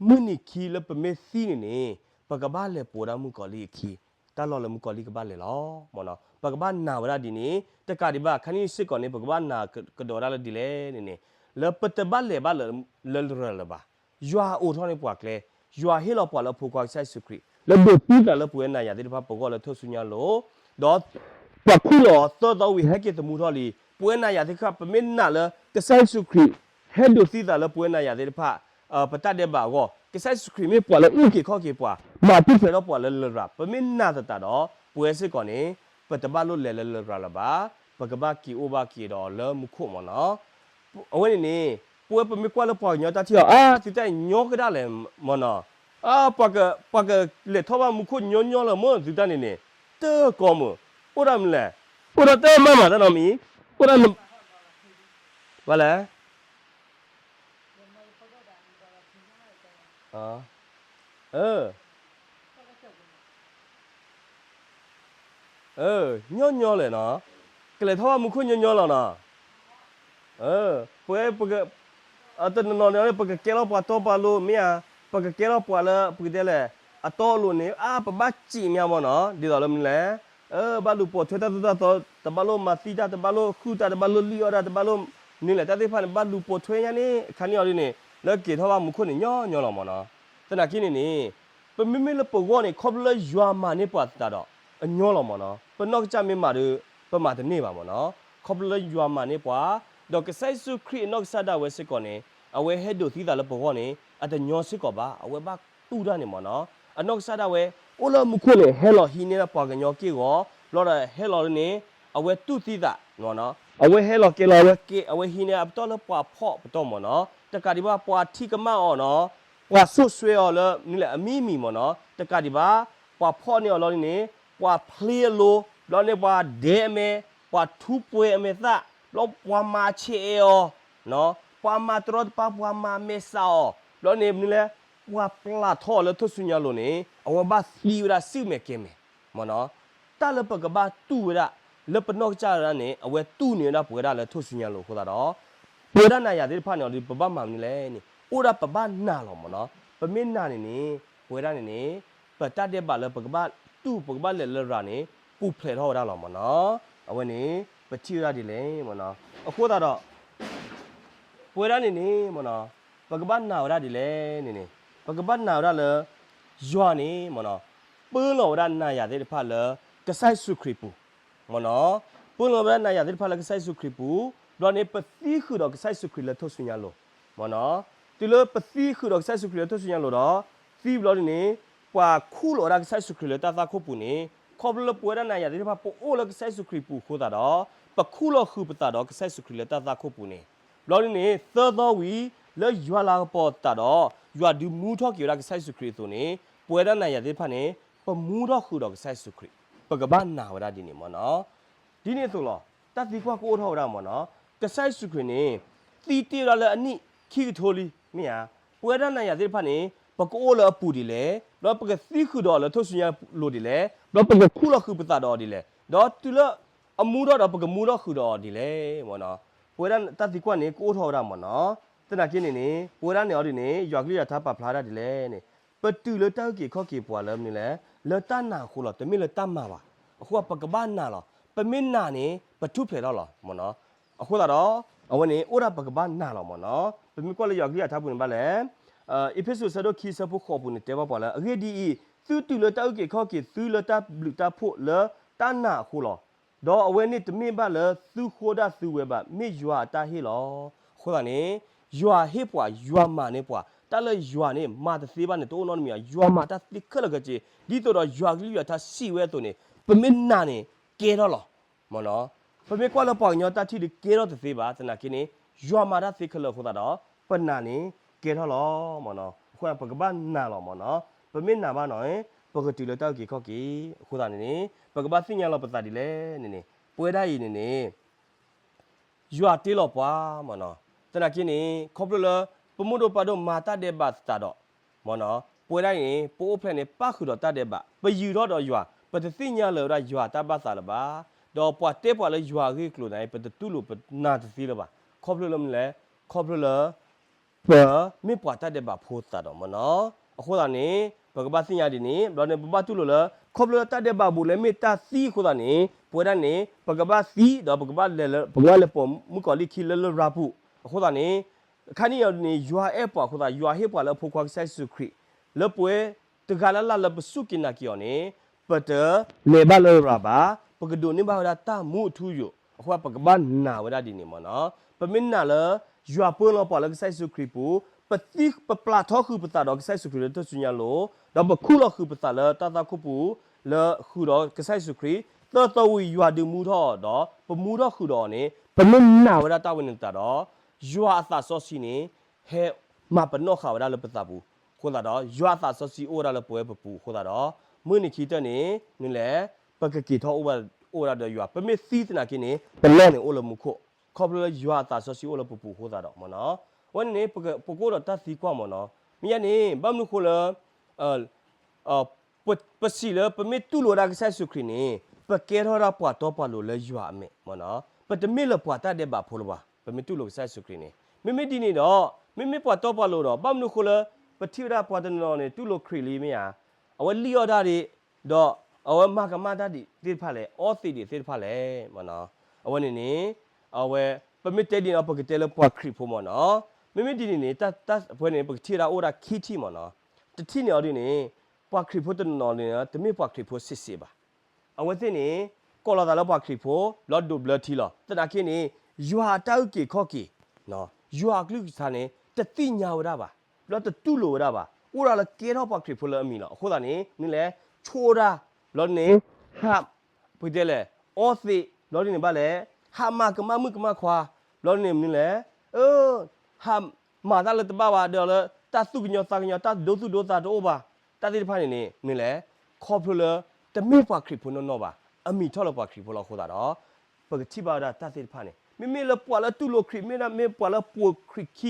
မုၢ်နံၤခံလၢပမ့ၢ်သံန့ၣ်န့ၣ် ပကဘၣ်လဲၤပိာ်ဒၣ်မုၣ်ကီၤလံၢ်အခံ, တၢ်လီၢ်လၢမုၣ်ကီၤလံၢ်ကဘၣ်လဲၤလီၤမ့ၢ်နီၤ. ပကဘၣ်နာ်ဝဲဒၣ်ဒ်န့ၣ် တကးဒံးဘၣ် ခါန့ၣ်စ့ၢ်ကီးန့ၣ် ပကဘၣ်နာ်ကဒီးဝဲဒၣ်လၢဒ်လဲၣ်န့ၣ်န့ၣ် လၢပတဘၣ်လဲၤဘၣ်လၢ လၢလရာ်လၢၤဘၣ်. ယွၤအိးထီၣ်န့ၢ်ပှၤကျဲ, ယွၤဟ့ၣ်လီၤပှၤလၢအဖိခွါကစၢ်ယ့ၣ်ၡူးခရံာ် လၢဒိးသံသးလၢပဝဲနၤယၤသ့ၣ်တဖၣ်ပဂီၢ်လၢထူၣ်စုညါလိၤ, ဒီး ပှၤခူၣ်လီၤသၢသီဝံၤဟဲက့ၤသမူထီၣ်လံ. ပဝဲနၤယၤသ့ၣ်တဖၣ် ပမ့ၢ်နာ်လၢကစၢ်ယ့ၣ်ၡူးခရံာ် ဟဲဒိးသံသးလၢပဝဲနၤယၤသ့ၣ်တဖၣ် ပတၢ်ဒဲးဘးအဂီၢ်, ကစၢ်ယ့ၣ်ၡူးခရံာ်မ့ၢ်ပှၤလၢအုၣ်က့ၤခီၣ်က့ၤပှၤ, မၤပူၤဖျဲးထီၣ်ပှၤလၢလရာ်, ပမ့ၢ်နာ်သတးဒီး ပဝဲစ့ၢ်ကီးန့ၣ် ပတဘၣ်လိၣ်လဲၤလၢလရာ်လၢၤဘၣ်, ပကဘၣ်က့ၤအိၣ်ဘၣ်က့ၤဒီးလၢမူခိၣ်မ့ၢ်နီၤ. အဝဲန့ၣ်န့ၣ် ပဝဲပမ့ၢ်ကွၢ်လၢပှၤကညီတၢ်ထံၣ်အီၤ အါ သုတၢ်ညီကဒၣ်လဲာ်မ့ၢ်နီၤ, အါ ပှၤကလဲၤထီၣ်ဘၣ်မူခိၣ်ညီညီလၢၤမ့ၢ်သုတၢ်န့ၣ်န့ၣ်, တၢ်ကိးမုၢ်, အိၣ်ဒၣ်မနုၤလဲၣ်, အိၣ်ဒီးတၢ်မၤမၤတၢ်နီတမံၤ, အိၣ်ဒၣ် ဘၣ်လဲၣ် ညီညီလဲၣ်နီၤ, ကလဲၤထီၣ်ဘၣ်မူခိၣ်ညီညီလီၤနီၤ, ပဝဲ တနီၤနီၤန့ၣ် ပကကဲထီၣ်ပှၤတီပှၤလိၤမ့ၢ်ဧါ, ပကကဲထီၣ်ပှၤလၢပကတဲလဲၣ် အတီအလိၤန့ၣ် အါ ပဘၣ်စံးမ့ၢ်မ့ၢ်နီၤ, ဒ်သိးလၢမနုၤလဲၣ်, ဘၣ်လူၤပိာ်ထွဲတၢ်သိၣ်တၢ်သီ, တဘၣ်လိၣ်မၤသံတၢ်, တဘၣ်လိၣ်ဃုတၢ်, တဘၣ်လိၣ်လံၣ်အီၣ်တၢ်, တဘၣ်လိၣ် နုၤလဲၣ် တၢ်သ့ၣ်တဖၣ်န့ၣ် ဘၣ်လူၤပိာ်ထွဲညါန့ၣ် အခါန့ၣ်အီၤဒ်န့ၣ် လၢက့ၤထီၣ်ဘၣ်မူခိၣ်န့ၣ် ညီညီလီၤမ့ၢ်နီၤ. သနာ်က့န့ၣ်န့ၣ် ပမ့မ့ၢ်လၢပဂီၢ်န့ၣ် ခီဖျိလၢယွၤမၤန့ၢ်ပှၤသတးဒီး အညီလီၤမ့ၢ်နီၤ. ပနီၢ်ကစၢ်မ့ၢ်မၤဒီး ပမၤတန့ၢ်ဘၣ်မ့ၢ်နီၤ. ခီဖျိလၢယွၤမၤန့ၢ်ပှၤ, ဒီးကစၢ်ယ့ၣ်ၡူးခရံာ်အနီၢ်ကစၢ်ဒၣ်ဝဲစ့ၢ်ကီးန့ၣ် အဝဲဟဲဒိးသံသးလၢပဂီၢ်န့ၣ် အတညီစ့ၢ်ကီးဘၣ်, အဝဲဘၣ်တူၢ်တၢ်န့ၣ်မ့ၢ်နီၤ. အနီၢ်ကစၢ်ဒၣ်ဝဲ အိၣ်လၢမူခိၣ်န့ၣ် ဟဲလီၤဟံးန့ၢ်ဒၣ်ပှၤကညီက့ၢ်ဂီၤ, ဘျီဒီးဟဲလီၤန့ၣ် အဝဲတူၢ်သံသးမ့ၢ်နီၤ. အဝဲဟဲလီၤကဲလီၤ အဝဲဟံးန့ၢ်အပတီၢ်လၢပှၤဖီၣ်ပတီၢ်မ့ၢ်နီၤ. တကးဒံးဘၣ် ပှၤထံၣ်ကမၣ်အီၤနီၤ, ပှၤစိာ်ဆှဲအီၤလၢ မနုၤလဲၣ် အမံၤမံၤမ့ၢ်နီၤ. တကးဒံးဘၣ် ပှၤဖီၣ်န့ၢ်အီၤလီၤန့ၣ် ပှၤဖျ့အလိၤ, ဘျီန့ၣ်ပှၤဒဲအမဲ, ပှၤထူပှဲၤအမဲာ်သၣ်, ဘျီပှၤမၤဆဲးအဲးအီၤ, ပှၤမၤတရီတပါ ပှၤမၤမဲာ်ဆှးအီၤ, ဘျီန့ၣ်မနုၤလဲၣ်, ပှၤပျၢ်ထီၣ်အီၤလၢထူၣ်စုညါလိၤန့ၣ် အဝဲဘၣ်သံဝဲဒၣ်စုၣ်မဲာ်ကဲၤမဲာ်မ့ၢ်နီၤ. တၢ်လၢပကဘၣ်တူၢ်ဝဲဒၣ် လၢပနီၢ်ကစၢ်ဒၣ်န့ၣ် အဝဲတူၢ်န့ၢ်ဝဲဒၣ်ပဝဲဒၣ်လၢထူၣ်စုညါလိၤအဃိသတးဒီး ပဝဲဒၣ်နၤယၤသ့ၣ်တဖၣ်န့ၣ် ပဘၣ်မၤမနုၤလဲၣ်န့ၣ် အိၣ်ဒၣ်ပဘၣ်နာ်လီၤမ့ၢ်နီၤ. ပမ့ၢ်နာ်န့ၣ်န့ၣ် ပဝဲဒၣ်န့ၣ်န့ၣ် ပတၢ်ဒဲးဘးလၢပကဘၣ်တူၢ် ပကဘၣ်လဲၤလၢရၤန့ၣ် ပူၤဖျဲးထီၣ်ဝဲဒၣ်လီၤမ့ၢ်နီၤ. အဝဲန့ၣ် ပထံၣ်ဝဲဒၣ်ဒ်လဲၣ်မ့ၢ်နီၤ. အဃိသတးဒီး ပဝဲဒၣ်န့ၣ်န့ၣ်မ့ၢ်နီၤ ပကဘၣ်နာ်ဝဲဒၣ်ဒ်လဲၣ်န့ၣ်န့ၣ် ပကဘၣ်နာ်ဝဲဒၣ်လၢ ယွၤန့ၣ်မ့ၢ်နီၤ ပၢလီၤဝဲဒၣ်နၤယၤသ့ၣ်တဖၣ်လၢ ကစၢ်ယ့ၣ်ၡူးခရံာ်ပူၤ မ့ၢ်နီၤ. ပၢလီၤဝဲဒၣ်နၤယၤသ့ၣ်တဖၣ်လၢကစၢ်ယ့ၣ်ၡူးခရံာ်ပူၤ, ဘျီန့ၣ် ပသံဃုာ်ဒီးကစၢ်ယ့ၣ်ၡူးခရံာ်လၢထူၣ်စုညါလိၤ မ့ၢ်နီၤ. တုၤလၢပသံဃုာ်ဒီးကစၢ်ယ့ၣ်ၡူးခရံာ်လၢထူၣ်စုညါလိၤဒီး သံဘျီဒ်န့ၣ် ပှၤခူၣ်လီၤဝဲဒၣ်ကစၢ်ယ့ၣ်ၡူးခရံာ်လၢတၢ်သးခိၣ်ပူၤန့ၣ် ခီဖျိလၢပဝဲဒၣ်နၤယၤသ့ၣ်တဖၣ် ပအိၣ်လၢကစၢ်ယ့ၣ်ၡူးခရံာ်ပူၤအဃိသတးဒီး ပခူၣ်လီၤဃုာ်ပသးဒီးကစၢ်ယ့ၣ်ၡူးခရံာ်လၢတၢ်သးခိၣ်ပူၤန့ၣ် ဘျီဒ်န့ၣ် သၢသီဝံၤ လၢယွၤလၤကပီၤသတးဒီး ယွၤဒုးမူထီၣ်က့ၤဝဲဒၣ်ကစၢ်ယ့ၣ်ၡူးခရံာ်အသိးန့ၣ် ပဝဲဒၣ်နၤယၤသ့ၣ်တဖၣ်န့ၣ် ပမူထီၣ်ဃုာ်ဒီးကစၢ်ယ့ၣ်ၡူးခရံာ် ပကဘၣ်နာ်ဝဲဒၣ်ဒ်န့ၣ်မ့ၢ်နီၤ. ဒ်န့ၣ်အသိးလီၤ. တၢ်သံကွၢ်ကအိၣ်ထီၣ်ဝဲဒၣ်မ့ၢ်နီၤ. ကစၢ်ယ့ၣ်ၡူးခရံာ်န့ၣ် သံတ့ၢ်ဝဲဒၣ်လၢအနံၣ်ခံကထိလံ မ့ၢ်ဧါ. ပဝဲဒၣ်နၤယၤသ့ၣ်တဖၣ်န့ၣ် ပကအိၣ်လၢအပူၤဒ်လဲၣ်, ဒီးပကသံဃုာ်ဒီးအီၤလၢထူၣ်စုညါလိၤဒ်လဲၣ်, ဒီးပကခူၣ်လီၤဃုာ်ပသးဒီးအီၤဒ်လဲၣ်, ဒီးတုၤလၢအမူထီၣ်ဒီးပကမူထီၣ်ဃုာ်ဒီးအီၤဒ်လဲၣ်မ့ၢ်နီၤ. ပဝဲဒၣ်တၢ်သံကွၢ်န့ၣ် ကအိၣ်ထီၣ်ဝဲဒၣ်မ့ၢ်နီၤ. သနာ်က့န့ၣ်န့ၣ် ပဝဲဒၣ်န့ၣ်အီၤဒ်န့ၣ် ယွၤကလုၢ်ယွၤထါပာ်ဖျါဝဲဒၣ်ဒ်လဲၣ်န့ၣ် ပတုၤလၢတၢ်အုၣ်က့ၤခီၣ်က့ၤပှၤလၢမနုၤလဲၣ်, လၢတၢ်နာ်အဃိလီၤ, တမ့ၢ်လၢတၢ်မၤဘၣ်. အဃိပကဘၣ်နာ်လီၤ. ပမ့ၢ်နာ်န့ၣ် ပထူၣ်ဖျဲးထီၣ်လီၤမ့ၢ်နီၤ. အဃိသတးဒီး အဝဲန့ၣ် အိၣ်ဒၣ်ပကဘၣ်နာ်လီၤမ့ၢ်နီၤ. ပမ့ၢ်ကွၢ်လၢယွၤကလုၢ်ယွၤထါပူၤန့ၣ်ဘၣ်လဲၣ်, အ့းဖ့းစူး အဆၢဒိၣ်ခံ အဆၢဖိဃိးပူၤန့ၣ် တဲဘၣ်ပှၤလၢ အဂ့ၢ်ဒ်အံၤ, သုတုၤလၢတၢ်အုၣ်က့ၤခီၣ်က့ၤသုလၢတၢ်ဘျုးတၢ်ဖှိၣ်လၢတၢ်နာ်အဃိလီၤ. ဒီးအဝဲန့ၣ်တမ့ၢ်ဘၣ်လၢသုဃိဒၣ်သုဝဲဘၣ်, မ့ၢ်ယွၤအတၢ်ဟ့ၣ်လီၤ. အဃိသတးန့ၣ် ယွၤဟ့ၣ်ပှၤ, ယွၤမၤန့ၢ်ပှၤ, တၢ်လၢယွၤန့ၣ် မၤတသ့ဘၣ်န့ၣ် တအိၣ်နီတမံၤဘၣ်. ယွၤမၤတၢ်သ့ခဲလၢာ်ခဲဆ့, ဒ်သိးဒီးယွၤကလုၢ်ယွၤထါစံးဝဲအသိးန့ၣ် ပမ့ၢ်နာ်န့ၣ် ကဲထီၣ်လီၤ. မ့ၢ်နီၤ, ပမ့ၢ်ကွၢ်လၢပှၤကညီတၢ်ထံၣ်ဒီးကဲထီၣ်တသ့ဘၣ်, သနာ်က့န့ၣ် ယွၤမၤတၢ်သ့ခဲလၢာ်အဃိသတးဒီး ပနာ်န့ၣ်ကဲထီၣ်လီၤ. မ့ၢ်နီၤ, အဃိပကဘၣ်နာ်လီၤ. မ့ၢ်နီၤ, ပမ့ၢ်နာ်ဘၣ်နီၤ ပကတုၤလၢတၢ်အုၣ်က့ၤခီၣ်က့ၤ. အဃိသတးန့ၣ်န့ၣ် ပကဘၣ်သ့ၣ်ညါလီၤပသးဒ်လဲၣ်န့ၣ်န့ၣ် ပဝဲဒၣ်အံၤန့ၣ်န့ၣ် ယွၤတ့လီၤပှၤ မ့ၢ်နီၤ. သနာ်က့န့ၣ် ခီဖျိလၢ ပမုၢ်ဒိၣ်ပၢ်ဒိၣ်မၤတၢ်ဒဲးဘးသတးဒီး မ့ၢ်နီၤ, ပဝဲဒၣ်အံၤန့ၣ် ပအိၣ်ဖျဲၣ်န့ၣ် ပၣ်ဃုာ်ဒီးတၢ်ဒဲးဘး, ပယုၤထီၣ်ဒီးယွၤ, ပတသ့ၣ်ညါလၢၤဝဲဒၣ်ယွၤတၢ်ဘၣ်သးလၢၤဘၣ်. ဒီးပှၤတဲပှၤလၢယွၤအဂ့ၢ်အကျိၤန့ၣ် ပတတူၢ်လိာ်ပနာ်တသ့လၢၤဘၣ်. ခီဖျိလၢမနုၤလဲၣ်, ခီဖျိလၢ ပမ့ၢ်ပှၤတၢ်ဒဲးဘးဖိသတးဒီး မ့ၢ်နီၤ. အဃိသတးန့ၣ် ပကဘၣ်သ့ၣ်ညါဒ်န့ၣ်, ဘျီန့ၣ် ပဘၣ်တူၢ်လိာ်လၢ ခီဖျိလၢတၢ်ဒဲးဘးဘူးလဲမ့ၢ်တၢ်သံအဃိသတးန့ၣ် ပဝဲဒၣ်န့ၣ် ပကဘၣ်သံ ဒီးပကဘၣ်လဲၤလၢ ပကဘၣ်လဲၤပိာ်မုၣ်ကီၤလံၢ်ခံလၢလရာ်ပူၤ. အဃိသတးန့ၣ် အခါန့ၣ်အီၤဒ်န့ၣ် ယွၤအဲၣ်ပှၤအဃိသတး ယွၤဟ့ၣ်ပှၤလၢအဖိခွါကစၢ်ယ့ၣ်ၡူးခရံာ် လၢပဝဲတဂၤလၢ်လၢ်လၢပစူၢ်က့ၤနာ်က့ၤအီၤန့ၣ် ပတလဲၤဘၣ်လၢလရာ်ဘၣ်, ပကဒိးန့ၢ်ဘၣ်ဝဲဒၣ်တၢ်မူအထူအယိာ်. အဃိပကဘၣ်နာ်ဝဲဒၣ်ဒ်န့ၣ် မ့ၢ်နီၤ. ပမ့ၢ်နာ်လၢ ယွၤပၢလီၤပှၤလၢကစၢ်ယ့ၣ်ၡူးခရံာ်ပူၤ, ပသံ ပပျၢ်ထီဃုာ်ပသးဒီးကစၢ်ယ့ၣ်ၡူးခရံာ်လၢထူၣ်စုညါအလိၤ, ဒီးပခူၣ်လီၤဃုာ်ပသးလၢတၢ်သွၣ်ခိၣ်ပူၤ လၢဃုာ်ဒီးကစၢ်ယ့ၣ်ၡူးခရံာ်, သၢသီဝံၤယွၤဒုးမူထီၣ်အီၤဒီး ပမူထီၣ်ဃုာ်ဒီးအီၤန့ၣ် ပမ့ၢ်နာ်ဝဲဒၣ်တၢ်ဝဲန့ၣ်သတးဒီး ယွၤအသးစီဆှံန့ၣ် ဟဲမၤပနီၣ်ဃာ်ဝဲဒၣ်လၢပသးပူၤ. အဃိသတးဒီး ယွၤအသးစီဆှံအိၣ်ဝဲဒၣ်လၢပဝဲပပူၤအဃိသတးဒီး မုၢ်နံၤခံကတၢၢ်န့ၣ် မနုၤလဲၣ်, ပကက့ၤထီၣ်အိၣ်ဝဲဒၣ်ဒီးယွၤ, ပမ့ၢ်သံသနာ်က့န့ၣ် ပလီၢ်န့ၣ်အိၣ်လၢမူခိၣ်, ခီဖျိလၢယွၤအသးစီဆှံအိၣ်လၢပပူၤအဃိသတးဒီး မ့ၢ်နီၤ. အဝဲန့ၣ်န့ၣ် ပကအိၣ်ဒီးတၢ်သံကွၢ် မ့ၢ်နီၤ. မ့ၢ်ယါန့ၣ် ဘၣ်မနုၤဃိလၢ ပစံးလၢပမ့ၢ်တူၢ်လိာ်ဝဲဒၣ်ကစၢ်ယ့ၣ်ၡူးခရံာ်န့ၣ် ပကဲထီၣ်ဝဲဒၣ်ပှၤတီပှၤလိၤလၢယွၤအမဲာ် မ့ၢ်နီၤ. ပတမ့ၢ်လၢပှၤတၢ်ဒဲးဘးဖိလၢၤဘၣ်, ပမ့ၢ်တူၢ်လိာ်ကစၢ်ယ့ၣ်ၡူးခရံာ်န့ၣ်. မ့မ့ၢ်ဒ်န့ၣ်ဒီး မ့မ့ၢ်ပှၤတီပှၤလိၤဒီး ဘၣ်မနုၤဃိလၢ ပထံၣ်ဝဲဒၣ်ပှၤတနီၤန့ၣ် တူၢ်လိာ်ခရံာ်လံမ့ၢ်ဧါ, အဝဲလံၣ်အီၣ်တၢ်ဒံး, ဒီးအဝဲမၤကမၣ်တၢ်ဒံးသ့ၣ်တဖၣ်လဲၣ်, အီသံးဒံးသ့ၣ်တဖၣ်လဲၣ် မ့ၢ်နီၤ. အဝဲန့ၣ်န့ၣ် အဝဲ ပမ့ၢ်တဲဒ်န့ၣ်ဒီး ပကတဲလၢပှၤခရံာ်ဖိ မ့ၢ်နီၤ. မ့မ့ၢ်ဒ်န့ၣ်န့ၣ် တၢ် တၢ် ပဝဲန့ၣ် ပကထံၣ်ဝဲဒၣ်အိၣ်ဝဲဒၣ်ခံထံၣ် မ့ၢ်နီၤ. တထံၣ်န့ၣ်အီၤဒ်န့ၣ် ပှၤခရံာ်ဖိတနီၤန့ၣ် တမ့ၢ်ပှၤခရံာ်ဖိစ့ၢ်စ့ၢ်ဘၣ်. အဝဲသ့ၣ်န့ၣ် ကိးလီၤသးလၢပှၤခရံာ်ဖိ ဘျီဒိးဘျၢထံလီၤ. သနာ်က့န့ၣ် ယွၤအတၢ်အုၣ်က့ၤခီၣ်က့ၤ ယွၤအကလုၢ်ကထါန့ၣ် တသ့ၣ်ညါဝဲဒၣ်ဘၣ်, ဘျီတတူၢ်လိာ်ဝဲဒၣ်ဘၣ်, အိၣ်ဒၣ်လၢကဲထီၣ်ပှၤခရံာ်ဖိလၢအမံၤလီၤ. အဃိသတးန့ၣ် မနုၤလဲၣ်, ဆိၣ်ဒၣ်, ဘျီန့ၣ် ဟး, ပကတဲလဲၣ်, အီသံး, ဘျီဒ်န့ၣ်ဘၣ်လဲၣ်, ဟးမၤကမၣ်မုၣ်ကမၣ်ခွါ, ဘျီန့ၣ်မနုၤလဲၣ်, အၢ ဟးမၤတၢ်လၢတဘၣ်ဘၣ်ဒီးလၢ တၢ်သူၣ်ကညီၤသးကညီၤ တၢ်ဒိသူၣ်ဒိသးတအိၣ်ဘၣ်, တၢ်သ့ၣ်တဖၣ်န့ၣ်န့ၣ် မနုၤလဲၣ်, ခီဖျိလၢ တမ့ၢ်ပှၤခရံာ်ဖိနီၢ်နီၢ်ဘၣ်, အမံၤထီၣ်လၢပှၤခရံာ်ဖိလီၤ. အဃိသတးဒီး ပကထံၣ်ဘၣ်ဝဲဒၣ်တၢ်သ့ၣ်တဖၣ်န့ၣ် မ့မ့ၢ်လၢပှၤလၢတူၢ်လိာ်ခရံာ် မ့ၢ်ဒၣ်မ့ၢ်ပှၤလၢပိာ်ခရံာ်ခ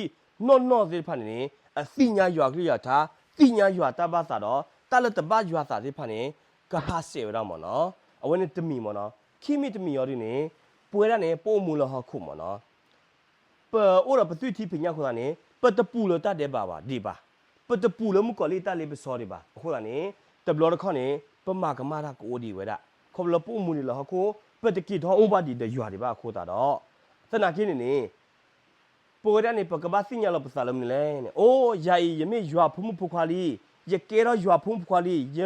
ံနီၢ်နီၢ်သ့ၣ်တဖၣ်န့ၣ်န့ၣ် အသ့ၣ်ညါယွၤအကလုၢ်ယွၤထါ, သ့ၣ်ညါယွၤတၢ်ဘၣ်သးဒီး တၢ်လၢတဘၣ်ယွၤသးသ့ၣ်တဖၣ်န့ၣ် ကဟးဆှဲးဝဲဒၣ် မ့ၢ်နီၤ. အဝဲန့ၣ်တမံၤ မ့ၢ်နီၤ. ခံမံၤတမံၤအီၤဒ်န့ၣ် ပဝဲဒၣ်န့ၣ် ပအိၣ်မူလၢဟီၣ်ခိၣ် မ့ၢ်နီၤ. ပအိၣ်ဒီးပသွံၣ်ထံဖံးညၣ်အဃိသတးန့ၣ် ပတပူၤလၢတၢ်ဒဲးဘးဘၣ်ဒံးဘၣ်, ပတပူၤလၢမုၣ်ကီၤလံၢ်တၢ်လ့ပစီဒံးဘၣ်. အဃိသတးန့ၣ် တဘျီတခီၣ်န့ၣ် ပမၤကမၣ်တၢ်ကအိၣ်ဒံးဝဲဒၣ်. ခီဖျိလၢပအိၣ်မူဒံးလၢဟီၣ်ခိၣ် ပတက့ၤထီၣ်အိၣ်ဘၣ်ဒံးဒီးယွၤဒံးဘၣ်အဃိသတးဒီး သနာ်က့န့ၣ်န့ၣ် ပဝဲဒၣ်န့ၣ် ပကဘၣ်သ့ၣ်ညါလီၤပသးလၢမနုၤလဲၣ်န့ၣ်, အိ ယၤအံၤ ယမ့ၢ်ယွၤအဖိမုၣ်ဖိခွါလံ, ယကဲထီၣ်ယွၤအဖိမုၣ်ဖိခွါလံ, ယ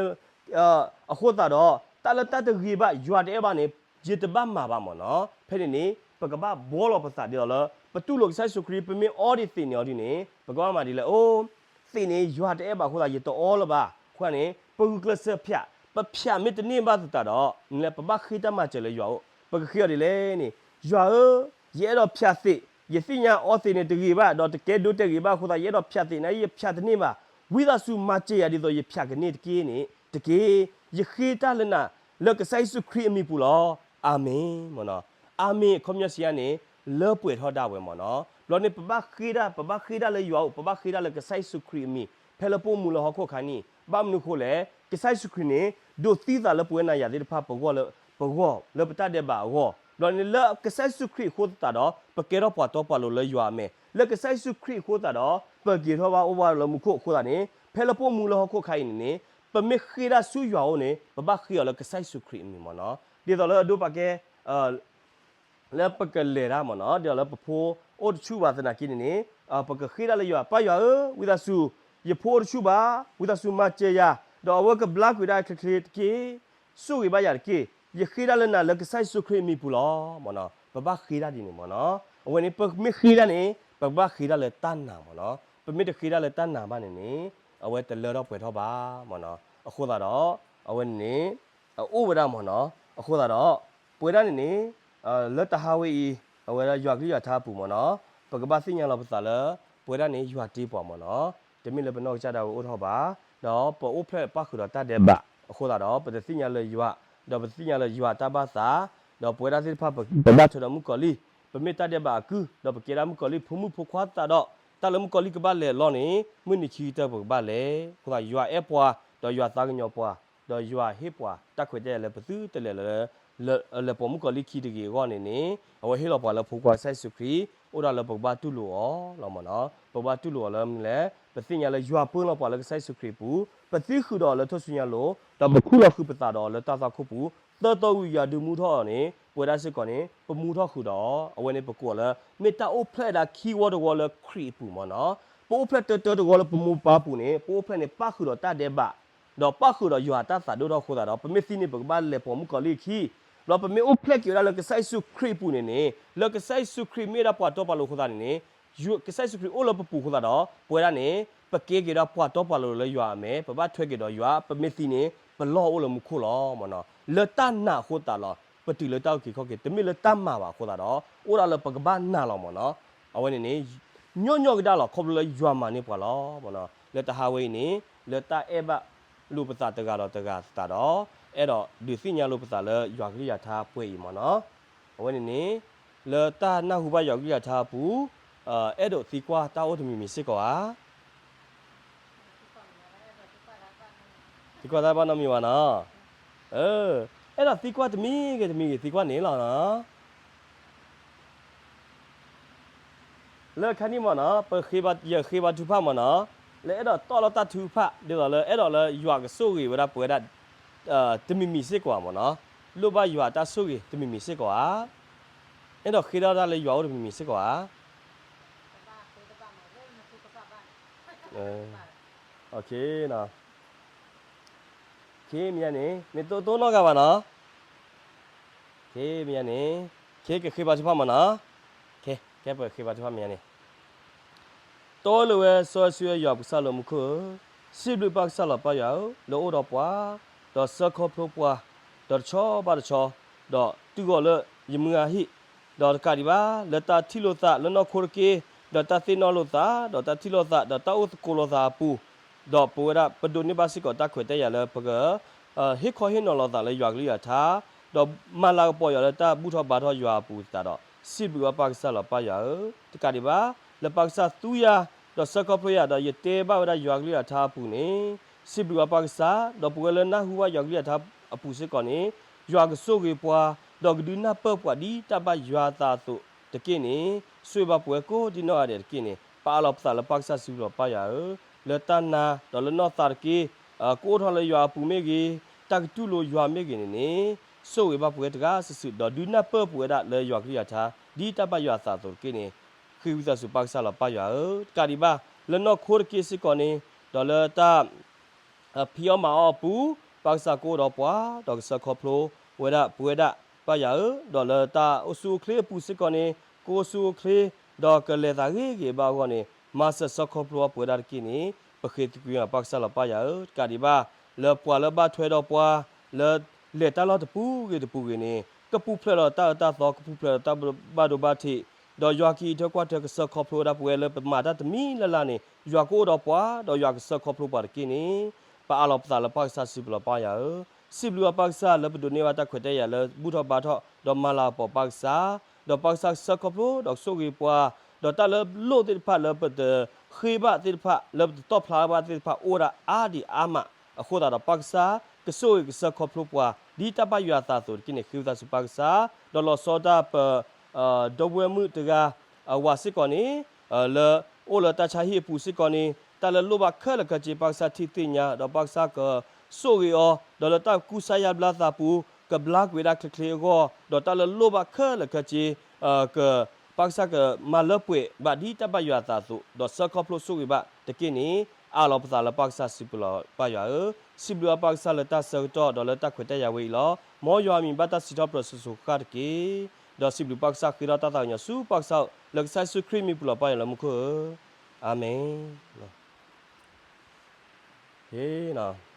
အဃိသတးဒီး တၢ်လၢတၢ်တဂ့ၤဘၣ် ယွၤတအဲၣ်ဘၣ်န့ၣ် ယတဘၣ်မၤဘၣ် မ့ၢ်နီၤ. ဖဲန့ၣ်န့ၣ် ပကဘၣ်ဘှီလီၤပသးဒ်သိးလၢ ပတူၢ်လိာ်ကစၢ်ယ့ၣ်ၡူးခရံာ် ပမ့ၢ်အီဒံးသ့းန့ၣ်အီၤဒ်န့ၣ် ပကဘၣ်မၤဒ်လဲၣ်. အိ သ့းန့ၣ် ယွၤတအဲၣ်ဘၣ်အဃိသတး ယတအီလၢၤဘၣ်. အဃိန့ၣ် ပဂုာ်ကျဲးစၢးဖၠး, ပဖၠးမ့ၢ်တန့ၢ်ဘၣ်သတးဒီး မနုၤလဲၣ် ပဘၣ်ဃ့တၢ်မၤစၢၤလၢယွၤအအိၣ်. ပကဃ့အီၤဒ်လဲၣ်န့ၣ်, ယွၤဧၢ, ယအဲၣ်ဒိးဖၠးသ့း, ယသ့ၣ်ညါအီသ့းန့ၣ်တဂ့ၤဘၣ် ဒီးတကဲဒိတဲဂ့ၤဘၣ်အဃိသတး ယအဲၣ်ဒိးဖၠးသ့းန့ၣ် ယဖၠးတန့ၢ်ဘၣ်. ဝံသးစူၤမၤစၢၤယၤဒ်သိးယဖၠးကန့ၢ်တက့ၢ်န့ၣ်တက့ၢ်. ယဃ့တၢ်လၢနၤ လၢကစၢ်ယ့ၣ်ၡူးခရံာ်အမံၤပူၤလီၤ. အၤမ့ၣ် မ့ၢ်နီၤ. အၤမ့ၣ် အခီပညီစံးယါန့ၣ် လၢပှဲၤထီၣ်ဒၣ်ဝဲ မ့ၢ်နီၤ. ဘျီန့ၣ် ပဘၣ်ဃ့တၢ်, ပဘၣ်ဃ့တၢ်လၢယွၤအအိၣ်, ပဘၣ်ဃ့တၢ်လၢကစၢ်ယ့ၣ်ၡူးခရံာ်အမံၤ ဖဲလၢပအိၣ်မူလၢဟီၣ်ခိၣ်အခါန့ၣ်. ဘၣ်မနုၤအဃိလဲၣ်, ကစၢ်ယ့ၣ်ၡူးခရံာ်န့ၣ် ဒိးသံသးလၢပဝဲနၤယၤသ့ၣ်တဖၣ်ပဂီၢ်လၢ, ပဂီၢ် လၢပတၢ်ဒဲးဘးအဂီၢ်. ဘျီန့ၣ် လၢကစၢ်ယ့ၣ်ၡူးခရံာ်အဃိသတးဒီး ပကဲထီၣ်ပှၤတီပှၤလိၤလၢယွၤအမဲာ်, လၢကစၢ်ယ့ၣ်ၡူးခရံာ်အဃိသတးဒီး ပက့ၤထီၣ်ဘၣ်အိၣ်ဘၣ်လၢမူခိၣ်အဃိသတးန့ၣ် ဖဲလၢပအိၣ်မူလၢဟီၣ်ခိၣ်အခါအံၤန့ၣ်န့ၣ် ပမ့ၢ်ဃ့တၢ်ဆူယွၤအအိၣ်န့ၣ် ပဘၣ်ဃ့အီၤလၢကစၢ်ယ့ၣ်ၡူးခရံာ်အမံၤ မ့ၢ်နီၤ. ဒ်သိးလၢအဒိပာ်ကဲ လၢပကလဲၤတၢ် မ့ၢ်နီၤ, ဒ်သိးလၢပဖိအိၣ်တဆူၣ်ဘၣ်သနာ်က့န့ၣ်န့ၣ် ပကဃ့တၢ်လၢယွၤ, ပၢ်ယွၤဧၢ, ဝံသးစူၤ ယဖိအိၣ်တဆူၣ်ဘၣ်, ဝံသးစူၤမၤစၢၤယၤ, ဒီးအဝဲကဘျါကွံာ်ဒၣ်ချ့ချ့တက့ၢ်. ဆိၣ်ဂ့ၤဘၣ်ယၤတက့ၢ်. ယဃ့တၢ်လၢနၤလၢကစၢ်ယ့ၣ်ၡူးခရံာ်အမံၤပူၤလီၤမ့ၢ်နီၤ. ပဘၣ်ဃ့တၢ်ဒ်န့ၣ်မ့ၢ်နီၤ. အဝဲန့ၣ် ပမ့ၢ်ဃ့တၢ်န့ၣ် ပကဘၣ်ဃ့တၢ်လၢတၢ်နာ်မ့ၢ်နီၤ. ပမ့ၢ်တဃ့တၢ်လၢတၢ်နာ်ဘၣ်န့ၣ်န့ၣ် အဝဲတလၢထီၣ်ပှဲၤထီၣ်ဘၣ်မ့ၢ်နီၤ. အဃိသတးဒီး အဝဲန့ၣ်န့ၣ် အအိၣ်ဝဲဒၣ်မ့ၢ်နီၤ. အဃိသတးဒီး ပဝဲဒၣ်န့ၣ်န့ၣ် လၢတဟါဝဲအံၤ အဝဲဒၣ်ယွၤကလုၢ်ယွၤထါအပူၤမ့ၢ်နီၤ, ပကဘၣ်သ့ၣ်ညါလီၤပသးလၢ ပဝဲဒၣ်န့ၣ် ယွၤတ့ပှၤမ့ၢ်နီၤ, တမ့ၢ်လၢပနီၢ်ကစၢ်ဒၣ်ဝဲအိၣ်ထီၣ်ဘၣ်, ဒီးပအိၣ်ဖျဲၣ်ပၣ်ဃုာ်ဒီးတၢ်ဒဲးဘး, အဃိသတးဒီး ပတသ့ၣ်ညါလၢယွၤ, ဒီးပတသ့ၣ်ညါလၢယွၤတၢ်ဘၣ်သး, ဒီးပဝဲဒၣ်သ့ၣ်တဖၣ် ပဘၣ်ထွဲဒီးမုၣ်ကီၤလံၢ်, ပမ့ၢ်တၢ်ဒဲးဘးအကုၢ်, ဒီးပကဲဒၣ်မုၣ်ကီၤလံၢ်ဖိမုၣ်ဖိခွါသတးဒီး တၢ်လၢမုၣ်ကီၤလံၢ်ကဘၣ်လဲၤအလီၢ်န့ၣ် မုၢ်နံၤခံကတၢၢ်ပကဘၣ်လဲၤ, အဃိသတး ယွၤအဲၣ်ပှၤ, ဒီးယွၤသးကညီၤပှၤ, ဒီးယွၤဟ့ၣ်ပှၤတၢ်ခွဲးတၢ်ယာ်လၢပသုတလဲၤလၢ လဲၤပိာ်မုၣ်ကီၤလံၢ်ခံတဂ့ၤအဂီၢ်န့ၣ်န့ၣ်, အဝဲဟ့ၣ်လီၤပှၤလၢဖိခွါကစၢ်ယ့ၣ်ၡူးခရံာ်, အိၣ်ဒၣ်လၢပကဘၣ်တူၢ်လိာ်အီၤလီၤမ့ၢ်နီၤ. ပကဘၣ်တူၢ်လိာ်အီၤလၢမနုၤလဲၣ်, ပသ့ၣ်ညါလၢယွၤပၢလီၤပှၤလၢကစၢ်ယ့ၣ်ၡူးခရံာ်အပူၤ, ပသံဃုာ်ဒီးအီၤလၢထူၣ်စုညါလိၤ, ဒီးပခူၣ်လီၤဃုာ်ပသးဒီးအီၤလၢတၢ်သွၣ်ခိၣ်ပူၤ, သၢသီဝံၤယွၤဒုးမူထီၣ်အီၤန့ၣ် ပဝဲဒၣ်စ့ၢ်ကီးန့ၣ် ပမူထီၣ်ဃုာ်ဒီးအီၤ, အဝဲန့ၣ်ပကိးအီၤလၢ မ့ၢ်တၢ်အိၣ်ဖျဲၣ်ဒၣ်ခံဝီတဝီလၢခရံာ်အပူၤမ့ၢ်နီၤ. ပအိၣ်ဖျဲၣ်တၢတၢတဝီလၢပမိၢ်ပၢ်အပူၤန့ၣ် ပအိၣ်ဖျဲၣ်န့ၣ် ပၣ်ဃုာ်ဒီးတၢ်ဒဲးဘး, ဒီးပၣ်ဃုာ်ဒီးယွၤအတၢ်သးဒိၣ်ထီၣ်အဃိသတးဒီး ပမ့ၢ်သံန့ၣ် ပကဘၣ်လဲၤပိာ်မုၣ်ကီၤလံၢ်အခံ, ဒီးပမ့ၢ်အိၣ်ဖျဲၣ်က့ၤဝဲဒၣ်လၢကစၢ်ယ့ၣ်ၡူးခရံာ်အပူၤန့ၣ်န့ၣ် လၢကစၢ်ယ့ၣ်ၡူးခရံာ်မ့ၢ်ဒၣ်ပှၤတီပှၤလိၤအဃိသတးန့ၣ်န့ၣ် ကစၢ်ယ့ၣ်ၡူးခရံာ်အိၣ်လၢပပူၤအဃိသတးဒီး ပဝဲဒၣ်န့ၣ် ပကဲက့ၤဒၣ်ပှၤတီပှၤလိၤလၢယွၤအမဲာ်, ပဘၣ်ထွဲက့ၤဒီးယွၤ, ပမ့ၢ်သံန့ၣ် ပလီၢ်အိၣ်လၢမူခိၣ်လီၤမ့ၢ်နီၤ. လၢတၢ်နာ်အဃိသတးလီၤ, ပတုၤလၢတၢ်အုၣ်က့ၤခီၣ်က့ၤ, တမ့ၢ်လၢတၢ်မၤဘၣ်အဃိသတးဒီး အိၣ်ဒၣ်လၢပကဘၣ်နာ်လီၤမ့ၢ်နီၤ. အဝဲန့ၣ်န့ၣ် ညီညီကဒါလီၤ ခီဖျိလၢယွၤမၤန့ၢ်ပှၤလီၤမ့ၢ်နီၤ. လၢတဟါဝဲအံၤန့ၣ် လၢတၢ်အဲၣ်ဘၣ်လိာ်ပသးတဂၤဒီးတဂၤသတးဒီး အဲၣ်ဒိးဒုးသ့ၣ်ညါလိာ်ပသးလၢယွၤကလုၢ်ယွၤထါပှဲၤအံၤမ့ၢ်နီၤ. အဝဲန့ၣ်န့ၣ် လၢတၢ်နၢ်ဟူဘၣ်ယွၤကလုၢ်ယွၤထါအပူၤ အဲၣ်ဒိးသံကွၢ်တၢ်အိၣ်တမံၤမံၤစ့ၢ်ကီးဧါ. သံကွၢ်တၢ်ဘၣ်နီတမံၤဘၣ်နီၤ. အဲၣ်ဒိးသံကွၢ်တမံၤဂ့ၤတမံၤဂ့ၤ သံကွၢ်န့ၣ်လီၤနီၤ. လၢခါနံၣ်မ့ၢ်နီၤ ပဃ့ဘါ ယဃ့ဘါထုကဖၣ်မ့ၢ်နီၤ, လၢအဲၣ်ဒိးတီၢ်လီၤတၢ်ထုကဖၣ် ဒ်သိးလၢအဲၣ်ဒိးလၢယွၤကဆိၣ်ဂ့ၤဝဲဒၣ်ပဝဲဒၣ် တမံၤမံၤစ့ၢ်ကီးဧါမ့ၢ်နီၤ, လိၣ်ဘၣ်ယွၤအတၢ်ဆိၣ်ဂ့ၤတမံၤမံၤစ့ၢ်ကီးဧါ, အဲၣ်ဒိးဃ့ထီၣ်တၢ်လၢယွၤအိၣ်တမံၤမံၤစ့ၢ်ကီးဧါ. ခဲမ့ၢ်ညါန့ၣ် မ့ၢ်တအိၣ်နီတဂၤဘၣ်နီၤ, ခဲမ့ၢ်ညါန့ၣ် ခဲကဃ့ဘါထုကဖၣ်မ့ၢ်နီၤ, ခဲ ခဲပဃ့ဘါထုကဖၣ်မ့ၢ်ညါန့ၣ် တီလိၤဝဲစီဆှံယွၤပကစၢ်လၢမူခိၣ်ဧၢ, စံးဘျုးပၢ်ကစၢ်လီၤပၢ်ယွၤဧၢ, လၢအိၣ်ဒီးပှၤ, ဒီးဆှၢခီဖျိပှၤ, ဒီးတဆီဘၣ်တဆီ, ဒီးတုၤအီၤလၢယမုၢ်အဟံၣ်, ဒီးတကးဒံးဘၣ် လၢတၢ်ထံၣ်လိာ်သးလၢနီၢ်ခိတက့ၢ်, ဒီးတၢ်သ့ၣ်နီၣ်လိာ်သး, ဒီးတၢ်ထံၣ်လိာ်သး, ဒီးတၢ်အိၣ်သကိးလိာ်သးအပူၤ, ဒီးပဝဲဒၣ်ပဒိးန့ၢ်ဘၣ်စ့ၢ်ကီးတၢ်ခွဲးတၢ်ယာ်လၢပက ဟ့ၣ်ခီဟ့ၣ်နီၤလိာ်သးလၢယွၤကလုၢ်ယွၤထါ, ဒီးမၤလၤကပီၤယွၤလၢတၢ်ဘူၣ်ထီၣ်ဘါထီၣ်ယွၤအပူၤသတးဒီး, စံးဘျုးဘၣ်ပၢ်ကစၢ်လီၤပၢ်ယွၤဧၢ, တကးဒံးဘၣ် လၢပၢ်ကစၢ်သူယၤ, ဒီးဆှၢခီဖျိယၤ, ဒီးယတဲဘၣ်ဝဲဒၣ်ယွၤကလုၢ်ယွၤထါအပူၤန့ၣ်, စံးဘျုးဘၣ်ပၢ်ကစၢ်, ဒီးပဝဲလၢနၢ်ဟူဘၣ်ယွၤကလုၢ်ယွၤထါအပူၤစ့ၢ်ကီးန့ၣ်, ယွၤကဆိၣ်ဂ့ၤပှၤ, ဒီးကဒုးနၢ်ပၢၢ်ပှၤဒ်တၢ်ဘၣ်ယွၤအသးအသိးတက့ၢ်န့ၣ်, ဆိၣ်ဂ့ၤဘၣ်ပဝဲကိးဒ်နီၢ်ဂၤဒဲးတက့ၢ်န့ၣ်, ပအးလီၤပသးလၢပၢ်ကစၢ်စံးဘျုးလီၤပၢ်ယွၤဧၢ, လၢတၢ်နာ်ဒီးလၢနီၢ်သးတက့ၢ်, ကအိၣ်ထီၣ်လၢယွၤအပူၤမ့ၢ်ဂ့ၤ, တၢ်ကတူၢ်လိာ်ယွၤမ့ၢ်ဂ့ၤန့ၣ်န့ၣ်, ဆိၣ်ဂ့ၤဘၣ်ပဝဲတဂၤစုာ်စုာ်, ဒီးဒုးနၢ်ပၢၢ်ပဝဲဒၣ်လၢယွၤကလုၢ်ယွၤထါ, ဒ်တၢ်ဘၣ်ယွၤအသးအသိးတက့ၢ်န့ၣ်, ဃ့ဝံသးစူၤပၢ်ကစၢ်လီၤပၢ်ယွၤဧၢ, တကးဒံးဘၣ် လၢနီၢ်ခိတက့ၢ်စ့ၢ်ကီးန့ၣ်, ဒီးလၢတၢ် ဖံးအီၣ်မၤအီၣ်အပူၤ, ပၢ်ကစၢ်ကအိၣ်ဒီးပှၤ, ဒီးကဆှၢခီဖျိဝဲဒၣ်ပဝဲဒၣ်ပၢ်ယွၤဧၢ, ဒီးလၢတၢ်အိၣ်ဆူၣ်အိၣ်ချ့အပူၤစ့ၢ်ကီးန့ၣ်, ကအိၣ်ဆူၣ်အိၣ်ချ့, ဒီးကလဲၤသးဂ့ၤဂ့ၤဘၣ်အဂီၢ်န့ၣ်, မၤစၢၤဆှၢခီဖျိပဝဲဒၣ်တက့ၢ်န့ၣ်, ပဃ့သကွံာ်ပၢ်ကစၢ်လီၤပၢ်ယွၤဧၢ, တကးဒံးဘၣ် လၢပှၤလၢဘၣ်ထွဲဒီးပှၤ, လၢလဲၤတၢ်လီၢ်တပူၤဂ့ၤတပူၤဂ့ၤန့ၣ်, ကပူၤဖျဲးဒီးတၢ်အၢတၢ်သီ, ကပူၤဖျဲးဒီးတၢ်ဘၣ်ဒိဘၣ်ထံး, ဒီးယွၤကအံးထွဲကွၢ်ထွဲကဆှၢခီဖျိဝဲဒၣ်ပဝဲလၢပမၤတၢ်တမံၤလၢ်လၢ်န့ၣ်, ယွၤကအိၣ်ဒီးပှၤ, ဒီးယွၤကဆှၢခီဖျိပှၤတက့ၢ်န့ၣ်, ပအးလီၤပသးလၢပၢ်ကစၢ်စံးဘျုးလီၤပၢ်ယွၤဧၢ, စံးဘျုးဘၣ်ပၢ်ကစၢ်လၢပဒိးန့ၢ်ဘၣ်တၢ်ခွဲးတၢ်ယာ်လၢဘူၣ်ထီၣ်ဘါထီၣ်, ဒီးမၤလၤကပီၤပၢ်ကစၢ်, ဒီးပၢ်ကစၢ်ကဆှၢခီဖျိဒီးကဆိၣ်ဂ့ၤပှၤ, ဒီးတၢ်လၢလိၣ်သ့ၣ်တဖၣ်လၢပတဃ့ဘၣ်သ့ၣ်တဖၣ်, လၢပတတီၢ်ဖျါဘၣ်သ့ၣ်တဖၣ် အိၣ်ဝဲဒၣ်အါဒံးအါမး, အဃိသတးဒီးပၢ်ကစၢ် ကဆိၣ်ဂ့ၤကဆှၢခီဖျိပှၤ, ဒ်တၢ်ဘၣ်ယွၤအသးအသိးတက့ၢ်န့ၣ် ဃ့ဝံသးစူၤပၢ်ကစၢ်, ဒီးလီၤဆီဒၣ်တၢ်ပ ဒီပုၢ်ဝဲၢ်မုၣ်တဂၤ အဝၤစ့ၢ်ကီးန့ၣ်, လၢအိၣ်လၢတၢ်ဆါဟံၣ်အပူၤစ့ၢ်ကီးန့ၣ်, တၢ်လၢလိၣ်ဘၣ်ခဲလၢာ်ခဲဆ့ ပၢ်ကစၢ်ထံၣ်သ့ၣ်ညါ, ဒီးပၢ်ကစၢ်ကဆိၣ်ဂ့ၤအီၤ, ဒီးလၢတၢ်ကူစါယါဘျါသးပူၤ, ကဘျါကွံာ်ဝဲဒၣ်ချ့ချ့အဂီၢ်, ဒီးတၢ်လၢလိၣ်ဘၣ်ခဲလၢာ်ခဲဆ့ က ပၢ်ကစၢ်ကမၤလၢပှဲၤဘၣ်ဒ်တၢ်ဘၣ်ယွၤအသးအသိး, ဒီးဆှၢခီဖျိဆိၣ်ဂ့ၤဘၣ်တက့ၢ်န့ၣ်, အးလီၤပသးလၢပၢ်ကစၢ်စုပူၤလီၤ. ပၢ်ယွၤဧၢ, စံးဘျုးအပၢ်ကစၢ်လၢတၢ်ဆၢကတီၢ်ဒီးလၢတၢ်ခွဲးတၢ်ယာ်ဝဲအံၤလီၤ. မ်ယွၤအမံၤဘၣ်တၢ်စံးထီၣ်ပတြၢၤစိၤစိၤဃၣ်ဃၣ်တက့ၢ်. ဒီးစံးဘျုးပၢ်ကစၢ်ဃ့ထီၣ်တၢ်သးကညီၤဆူပၢ်ကစၢ်လၢကစၢ်ယ့ၣ်ၡူးခရံာ်မံၤပူၤလီၤ ပၢ်ယွၤလၢမူခိၣ်ဧၢ, အၤမ့ၣ်.